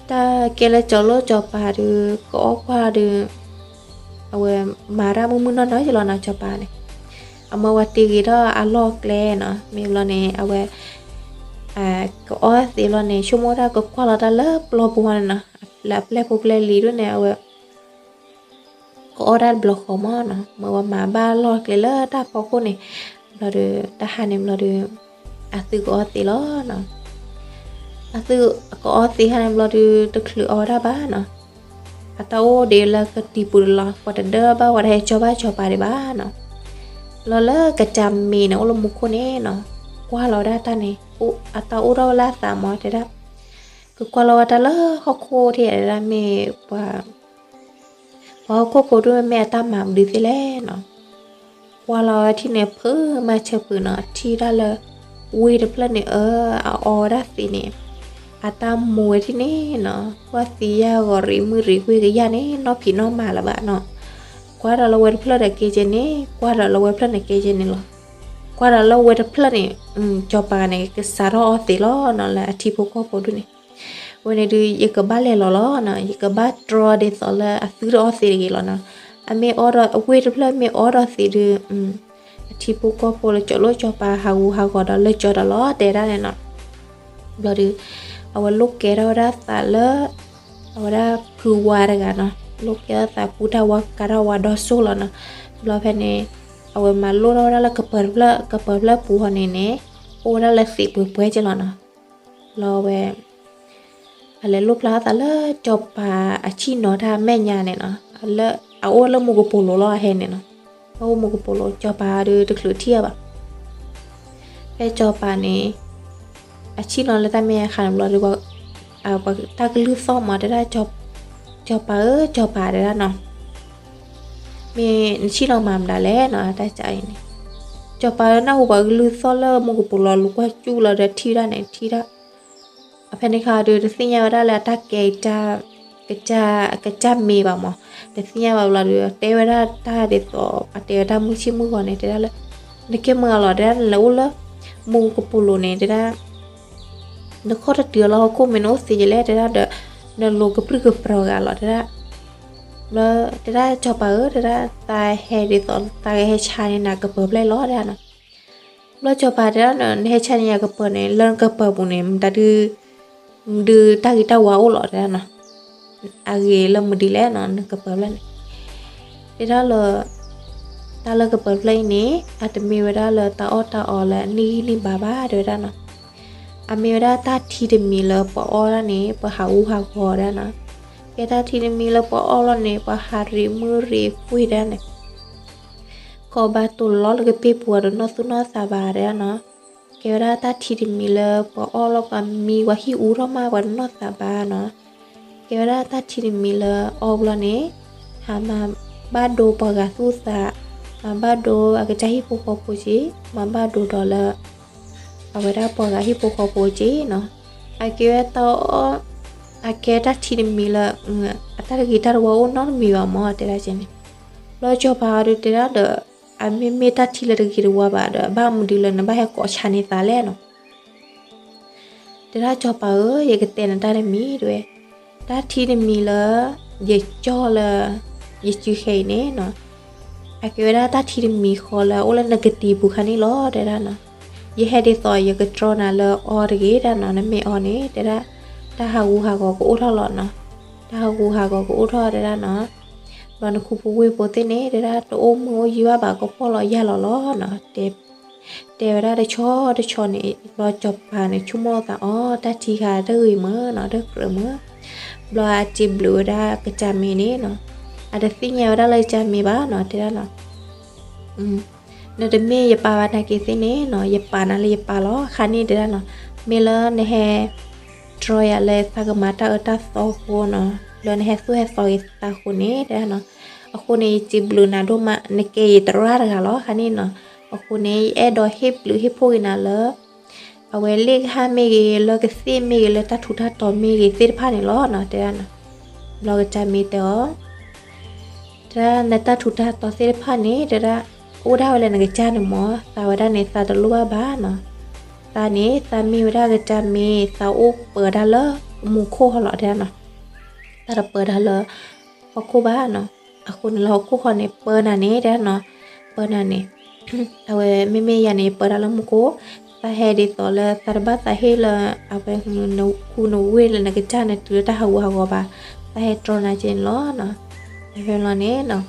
တၢ်ကဲလၢစီၤလိၣ်စီၤပၤဒီး ကအီၣ်ကွၢ်ဒီး အဝဲမၤတၢ်မုၢ်မုၢ်နီၢ်နီၢ်ယလီၤနီၤ စီၤပၤန့ၣ်, အမၢဝဲတ့ဂ့ၤထီၣ်အလီၢ်ကျဲနီၤ မ့ၢ်ဘျီန့ၣ် အဝဲ ကအီၣ်သံးလီၤန့ၣ် ဆိကမိၣ်တၢ်ကကွၢ်လီၤတၢ်လၢပျီပူၤန့ၣ်နီၤ, လၢအပျဲၢ်ဖိကျဲလံၤဒိၣ်န့ၣ် အဝဲ ကအီၣ်တၢ်တဘျီဃီမးနီၤ, မၢဝဲမၤဘၣ်လီၢ်ကျဲလၢတၢ်ဖီခိၣ်န့ၣ်, ဘျီဒီး တၢ်ဟါန့ၣ်ဘျီဒီး အသုကအီၣ်သံးလီၤနီၤ, အသုကအီၣ်သံးဟါန့ၣ်ဘျီဒီး တချုးအီၣ်ဝဲဒၣ်ဘၣ်နီၤ, အတၢ်အိၣ်ဒံးလၢကတံၤပူၤတလီၤ ပှၤတဒၢဘၣ်ပှၤတဟဲကၠီဘၣ်ကၠီပၤဒံးဘၣ်နီၤ, ဘျီလၢကစၢ်မ့ၤန့ၣ် အိၣ်လၢမူခိၣ်န့ၣ်နီၤ, ကွၢ်လီၤဝဲဒၣ်တၢ်န့ၣ်, အတၢ်အိၣ်ထီၣ်ဝဲလၢအသးမးတဲဒၣ်, ကကွၢ်လီၤဝဲတၢ်လၢဟီၣ်ခိၣ်ထံၣ်တဲဒၣ်မ့ၢ်ပှၤ ပှၤဟီၣ်ခိၣ်ဖိဒိၣ်မ့ၢ်အတၢ်မၤမနုၤသ့လဲၣ်နီၤ, ကွၢ်လီၤဝဲထံၣ်န့ၣ် ဖုမၤဆၢဖုနီၤ, ထံၣ်ဒၣ်လၢ ဝ့ၢ်တဖျၢၣ်န့ၣ် အအီဝဲဒၣ်သံးန့ၣ်, အတၢ်မိၢ်ဝဲထံၣ်န့ၣ်နီၤ, ကွၢ်သံးယၢ်ဂီၤရံးမုၢ်ရံးကွ့ၢ်ကယၢ်န့ၣ် နီၢ်ဖံးနီၢ်မၤလၢၤဘၣ်နီၤ, ကွၢ်ဒီးလၢဝဲတဖျၢၣ်ဒီးကဲကဲန့ၣ်, ကွၢ်ဒီးလၢဝဲဖျၢၣ်န့ၣ်ကဲကဲန့ၣ်လီၤ, ကွၢ်ဒီးလၢဝဲတဖျၢၣ်န့ၣ်, စီၤပၤန့ၣ် ကစးထီၣ်အီသံးလီၤနီၤ လၢအထံဖိကီၢ်ဖိဒိၣ်န့ၣ် ဝဲန့ၣ်ဒုး ယကဘၣ်လဲၤလီၤလီၤနီၤ, ယကဘၣ်တြီဒ်သိးလၢအသုတအီသံးတဂ့ၤလီၤနီၤ, အမ့ၢ်အီဒီး အဝ့ၢ်တဖျၢၣ်မ့ၢ်အီဒီးသံးဒုး, အထံဖိကီၢ်ဖိလၢကၠီလိၣ်ကၠီပၤဟးဂူာ်ဟးဂီၤဒီးလၢကၠီဒီးလီၤ တဲဒၣ်န့ၣ်နီၤ, ဘျီဒုး, အဝဲလိၣ်ကဲထီၣ်ဝဲဒၣ်သးလၢ အဝဲဒၣ်ဖုဝါတဂၤနီၤ, လိၣ်ကဲထီၣ်သးပူတၢ်ဝါကးထီၣ်ဝါဒီစိၢ်လီၤနီၤ, ဘျီဖဲန့ၣ်, အဝဲမၤလိၣ်ထီၣ်ဝဲဒၣ်လၢကပၢၤတဖျၢၣ် ကပၢၤတဖျၢၣ်ပူၤဃီန့ၣ်န့ၣ်, အိၣ်ဝဲဒၣ်လၢသံးပှဲၤပှဲၤက့လီၤနီၤ, ဘျီဝဲ အလဲၤလိၣ်ဖျါသးလၢစီၤပၤအဆံၣ်နီၤတၢ်မဲာ်ညါန့ၣ်နီၤ, လၢအအိၣ်လၢမူကပိာ်လိၤလီၤအဟဲန့ၣ်နီၤ, အိၣ်မူကပိာ်လိၤ စီၤပၤဒုးတချုးထံၣ်အီၤဘၣ်, ဖဲစီၤပၤန့ၣ် အဆံၣ်နီၤလၢတၢ်မဲာ်ညါခါန့ၣ်ဘျီဒီး တၢ်ကလုၢ်သီၣ်မးတဲဒၣ်, စီၤပၤဧၢ စီၤပၤတဲဒၣ်နီၤ, မ့ၢ်နဆံၣ်နီၤမၤမတၤလဲၣ်နီၤ တၢ်ကၢအံၤန့ၣ်, စီၤပၤနၢ်ဟူပှၤကလုၢ်သီၣ်လၢမူကပိာ်လိၤလူၤကွၢ်စူၣ်လီၤဒီးထံၣ်ဒၣ်န့ၣ် ထံၣ်ဒၣ် အဖဲန့ၣ်ခါဒီး တသ့ၣ်ညါဝဲဒၣ်လၢအတၢ်ကဲ ကစၢ်မ့ၤဘၣ်မး, တသ့ၣ်ညါဘၣ်ဘျီဒီး တဲဝဲဒၣ်တၢ်ဒ်သိး အတဲဝဲတၢ်မုၢ်ဆ့ၣ်မုၢ်ဂီၤန့ၣ် တဲဒၣ်လၢ နကဲမုာ်အလီၤ တဲဒၣ် နလဲၤအိၣ်လၢ မူကပိာ်လိၤန့ၣ် တဲဒၣ် နခီၣ်တတုၤအလီၢ်ဟီၣ်ခိၣ်မ့ၢ်နအိၣ်သ့ယလဲၣ် တဲဒၣ်ဒီး နလိၤကပြုၢ်ကပြီၤဂၤလီၤ တဲဒၣ်, ဘျီ တဲဒၣ်စီၤပၤဧၢ တဲဒၣ် သးဟဲဒ်သိး သးကဟဲဆါန့ၢ်နၤကပၢၤဖျၢၣ်လီၤ တဲဒၣ်နီၤ, ဘျီစီၤပၤတဲဒၣ်နီၤ နဟဲဆါန့ၢ်ယၤကပၢၤန့ၣ် လၢနကပၢၤပူၤန့ၣ် မတၤဒုး မတၤဒုးတၢ်ဂ့ၤတၢ်ဝါအိၣ်လီၤ တဲဒၣ်နီၤ, အဂ့ၤလၢမနုၤလဲၣ်နီၤ နကပၢၤဖျၢၣ်န့ၣ် တဲဒၣ်လၢ တၢ်လၢကပၢၤဖျၢၣ်အံၤန့ၣ် အတမ့ၢ်ဝဲဒၣ်လၢတၢ်အီၣ်တၢ်အီလၢအနံၣ်ဂံၢ်နံၣ်ဘါဘၣ် တဲဝဲဒၣ်နီၤ, အမ့ၢ်ဝဲဒၣ်တၢ်ထံတမံၤလၢပှၤအီၣ်ဒၣ်န့ၣ် ပှၤဟးဂူာ်ဟးဂီၤဒၣ်နီၤ, ကဲတၢ်ထံတမံၤလၢပှၤအီၣ်လီၤန့ၣ် ပှၤဟးရံးမုၢ်ရံးကွ့ၢ်ဒၣ်န့ၣ် ကီၢ်ဘၣ်တိၢ်လီၤလၢကပ့ၢ်ပူၤဒီးနီၢ်သူၣ်နီၢ်သးဘၣ်တဲဒၣ်နီၤ, ကဲဝဲဒၣ်တၢ်ထံတမံၤလၢပှၤအီၣ်လီၤပှၤမံပှၤဟံၣ်အူထီၣ်မးပှၤတနီၢ်သးဘၣ်နီၤ, ကဲဝဲဒၣ်တၢ်ထံတမံၤလၢအီၣ်ဘျီန့ၣ် ဟးမၤဘၣ်ဒိပှၤဂၤသူၣ်သး, မၤဘၣ်ဒိအကစၢ်ဟံၣ်ဖိဃီဖိက့ၤ, မၤဘၣ်ဒိဒီးလၢ အဝဲဒၣ်ပှၤဂၤဟံၣ်ဖိဃီဖိက့ၤနီၤ, အကဲဝဲတၢ်အီၣ်, အကဲတၢ်ထံတမံၤလၢ အတၢ်တဂ့ၤတၢ်တဝါအိၣ်နီတမံၤဘၣ်မၢ်တဲဒၣ်ကဲန့ၣ်, ဘျီစီၤပၤအီၤဒုးတဲဒၣ်ဒီး အမ့မ့ၢ်တၢ်ထံလၢတဂ့ၤတဝါဘၣ်ဒီး ဘၣ်မနုၤဒုးလၢနဘၣ်ဟဲကိးဆါန့ၢ်သးလဲၣ်နီၤ. တဲဒၣ်စီၤပၤဧၢ, ယကတဲနတၢ်တမံၤတဲဝဲ, တၢ်ထံတမံၤလၢ ယကၠီၣ်လၢ ယစုဃဲအံၤန့ၣ်နီၤ, အကဲဝဲဒၣ်တၢ်ထံတမံၤဃီလၢအအိၣ်လၢနကတံၤပူၤခါန့ၣ်လီၤ တဲဒၣ်နီၤ. ယဟဲဒ်သိးယကတြီနၤလၢအီတဂ့ၤ တဲဒၣ်နီၤ, နမ့ၢ်အီန့ၣ် တဲဒၣ် တၢ်ဟးဂူာ်ဟးဂီၤကအိၣ်ထီၣ်လီၤနီၤ. တၢ်ဟးဂူာ်ဟးဂီၤကအိၣ်ထီၣ် တဲဒၣ်နီၤ. ဘျီနခူဖိဝ့ၢ်ဖိသ့ၣ်န့ၣ် တဲဒၣ် တအိၣ်မုာ်အိၣ်ယံၤဘၣ်ဘၣ် ကဖှီၣ်လီၤယာ်လီၤလီၤနီၤ. တဲဝဲဒၣ်တဆီတဆီန့ၣ် ဘျီစီၤပၤန့ၣ် ဆိကမိၣ်သးအီၤ တၢ်ထံခါတဂ့ၤမးနီၤ, တကြၢးမး. ဘျီအစံးဘျုးဝဲဒၣ်ကစၢ်မ့ၢ်န့ၣ်နီၤ, အတသ့ၣ်ညါဝဲဒၣ်လၢကစၢ်မ့ၢ်ဘၣ်နီၤ, တဲဒၣ်နီၤ. နတမ့ၢ်ယပၢ်ဘၣ်နာ်က့ၤသ့ၣ်န့ၣ်နီၤ, ယပာ်နၤလၢယပၢ်လီၤ ခါန့ၣ် တဲဒၣ်နီၤ. မ့ၢ်လၢနဟဲ တြီယၤလၢသးကမၤတၢ်အၢတၢ်သီအဃိနီၤ, လၢနဟဲသူၣ်ဟဲသီက့ၤသးအဃိန့ၣ် တဲဒၣ်နီၤ, အဃိန့ၣ် ယစံးဘျုးနၤဒိၣ်မး, နကဲယတရၣ်တဂၤလီၤ ခါန့ၣ်နီၤ. အဃိန့ၣ် ယအဲၣ်ဒိးဟ့ၣ်ဘျုးဟ့ၣ်ဖှိၣ်က့ၤနၤလၢ အဝဲလ့ၣ်ကဟၣ်မ့ၢ်ဂ့ၤ, လၢကသ့ၣ်မ့ၢ်ဂ့ၤ, လၢတၢ်ထူးတၢ်တီၤမ့ၢ်ဂ့ၤသ့ၣ်တဖၣ်န့ၣ်လီၤနီၤ, တဲဒၣ်နီၤ. ဘျီကစၢ်မ့ၢ်တဲအီၤ တဲဒၣ် နတၢ်ထူးတၢ်တီၤသ့ၣ်တဖၣ်န့ၣ် တဲဒၣ် အိၣ်ဒၣ်ဝဲလၢနကစၢ်န့ၣ်မး, သးဝဲဒၣ်န့ၣ် သးတလိၣ်ဘၣ်ဘၣ်နီၤ. သးန့ၣ် သးမ့ၢ်ဝဲဒၣ်ကစၢ်မ့ၢ် သးအိၣ်ပၢတၢ်လၢမူခိၣ်ဃီလီၤ တဲဒၣ်နီၤ. သးတပၢတၢ်လၢဟီၣ်ခိၣ်ဘၣ်နီၤ. အဃိန့ၣ်လၢဟီၣ်ခိၣ်ဃီန့ၣ် ပၢနၤန့ၣ် တဲဒၣ်နီၤ, ပၢနၤန့ၣ် အဝဲမ့မ့ၢ်ယၤန့ၣ် ယပၢတၢ်လၢမူခိၣ်, သးဟဲဒ်သိးလၢသးတဘၣ်သးဟ့ၣ်လၢ အဝဲနခူနဝ့ၢ်လၢနကစၢ်န့ၣ် တုၤလၢတၢ်ဟးဂူာ်ဟးဂီၤဘၣ်, သးဟဲတြီနၤက့ၤန့ၣ်လီၤနီၤ. ဖဲလီၤန့ၣ်နီၤ,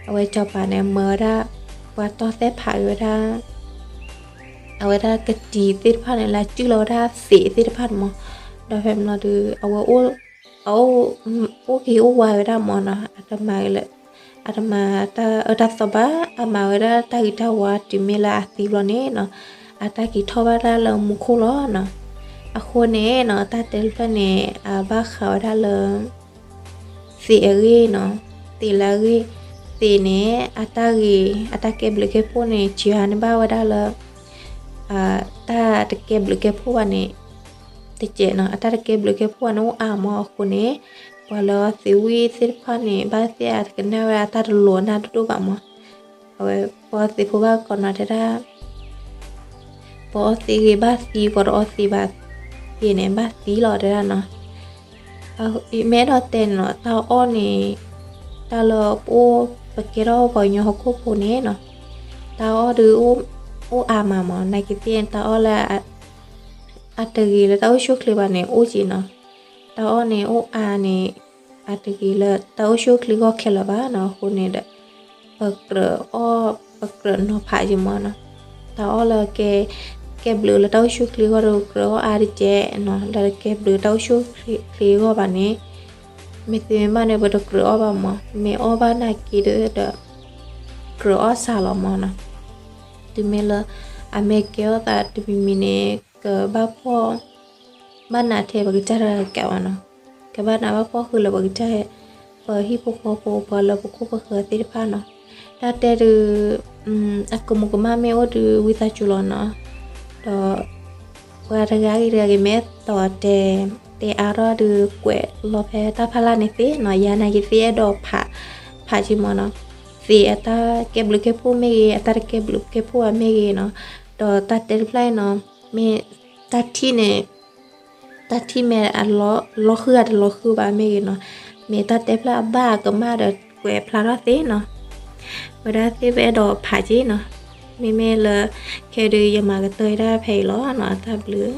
အဝဲစီၤပၤန့ၣ် မၢဝဲဒၣ် ပှၤတီၢ်သဲၣ်ဖးက့ၤဝဲဒၣ် အဝဲဒၣ်ကတံၤသ့ၣ်တဖၣ်န့ၣ် လၢအစုၣ်လီၤဝဲဒၣ်သံးသ့ၣ်တဖၣ်န့ၣ်မး, ဒီးဖဲမ့ၢ်လီၤဒုး အဝဲ အအိၣ် အိၣ်က့ၤအိၣ်ဝးဝဲဒၣ်မးနီၤ, အတမၤလၢ အတမၤတၢ်အၢတၢ်သီဘၣ်, အမၤဝဲဒၣ်တၢ်ဂ့ၤတၢ်ဝါတုၤမ့ၢ်လၢအသံဘျီန့ၣ်နီၤ, အတၢ်က့ၤထီၣ်ဘၣ်ဒၣ်လၢမူခိၣ်လီၤနီၤ. အဃိန့ၣ်နီၤ တၢ်တဲတဖျၢၣ်န့ၣ် အဘၣ်ဃးဝဲဒၣ်လၢ သံးအဂ့ၢ်နီၤ, သံးလၢအဂ့ၢ်, သံးန့ၣ် အတၢ်ဂ့ၤ အတၢ်ကဲဘျုးကဲဖှိၣ်န့ၣ် စှၤန့ၢ်ဘၣ်ဝဲဒၣ်လၢ တၢ်တကဲဘျုးကဲဖှိၣ်ဘၣ်န့ၣ် တကဲးနီၤ, အတၢ်တကဲဘျုးကဲဖှိၣ်ဘၣ်န့ၣ်အိၣ်အါမးအဃိန့ၣ်, ပှၤလၢအီသံးဝံၣ်သ့ၣ်တဖၣ်န့ၣ် ဘၣ်သ့ၣ်အတကနၣ်ဝဲဒၣ်တၢ်တလိၤနၢ်ဒိၣ်ဒိၣ်ဘၣ်မး, အဝဲပှၤအီသံးဖိဘၣ်ကီးနီၤတဲဒၣ် ပှၤအီသံးဂ့ၤဘၣ်သံ, ပှၤတအီသံးဘၣ်ဂ့ၤန့ၣ် ဘၣ်သံလီၤတဲဒၣ်နီၤ. မ့ၢ်အဲၣ်ဒိးတဲန့ၣ်နီၤ, တၢ်အီၣ်န့ၣ် တၢ်လၢပအိၣ် ပကဲထီၣ်ပှၤကညီဟီၣ်ခိၣ်ဖိန့ၣ်နီၤ, တၢ်အီၣ်ဒုး အိၣ်အါမးမး, နာ်က့ၤသ့ၣ်န့ၣ် တၢ်အီၣ်လၢ အတဂ့ၤလၢတၢ်အိၣ်ဆူၣ်အိၣ်ချ့ဘၣ်န့ၣ် အိၣ်က့ၤနီၤ. တၢ်အီၣ်န့ၣ်အိၣ်အါန့ၣ် အတဂ့ၤလၢတၢ်အိၣ်ဆူၣ်အိၣ်ချ့ဂီၢ်ခဲလၢာ်ဘၣ်နီၤ. အဃိန့ၣ်ဒီး ပကြၢးအီၣ် ပကြၢးနီၤဖးက့ၤမးနီၤ. တၢ်အီၣ်လၢကဲ ကဲဘျုးလၢတၢ်အိၣ်ဆူၣ်အိၣ်ချ့ဂီၢ်ဒီး ကြၢးအီၣ်အါတကဲးနီၤ, လၢကဲဘျုးတၢ်အိၣ်ဆူၣ်အိၣ်ချ့ဂီၢ်ဘၣ်န့ၣ် မ့ၢ်သ့မ့ၢ်ဘၣ်န့ၣ် ပတကြၢးအီၣ်ဘၣ်မး, မ့ၢ်အီၣ်ဘၣ်နာ်က့ၤဒီး ကြၢးအီၣ်စှၤလီၤမးနီၤ. တုၤမ့ၢ်လၢ အမ့ၢ်ကဲအီၣ်သးတမံၤမံၤန့ၣ် ကဘၣ်ဖှီၣ် ဘၣ်နးထဲပကစၢ်တဂၤကးဘၣ်နီၤ, ကဘၣ်နးဘၣ်ဖှီၣ်ဃုာ်လၢပကစၢ် ပဟံၣ်ဖိဃီဖိ ပှၤလၢပခိၣ်ပဃၢၤသ့ၣ်တဖၣ်နီၤ. တၢ်တဲဒုး အကမူးကမၣ်မ့ၢ်အိၣ်ဒုး ဝံသးစူၤလီၤနီၤ. ဒီး ပှၤတဂၤဂ့ၤတဂၤဂ့ၤ မ့ၢ်အဲၣ်ဒိးတဲ တဲအါထီၣ်ဒုး ကွဲးလီၤဖဲတၢ်ဖးလၢ်န့ၣ်သ့နီၤ, ယၤနာ်က့ၤသ့အဲၣ်ဒိးဖး ဖးက့ၤမးနီၤ. သ့အတၢ်ကဲဘျုးကဲဖှိၣ်မ့ၢ်ဂ့ၤ, အတၢ်တကဲဘျုးကဲဖှိၣ်ဘၣ်မ့ၢ်ဂ့ၤနီၤ, ဒီးတၢ်တဲတဖျၢၣ်အံၤနီၤ, မ့ၢ်တၢ်ထံၣ်န့ၣ် တၢ်ထံၣ်မ့ၢ်အလီၤဃုာ်ဧါတလီၤဃုာ်ဘၣ်မ့ၢ်ဂ့ၤနီၤ, မ့ၢ်တၢ်တဲဖျါအဘၣ်အကမၣ်ဒီးကွဲးဖျါထီၣ်သ့နီၤ. ဝဲဒၣ်သ့ၣ်ပအဲၣ်ဒိးဖးက့ၤနီၤ. မ့မ့ၢ်လၢ ခဲဒုးယမၤကတၢၢ်ဒၣ်ဖဲအံၤလီၤနီၤ, တၢ်ဘျုး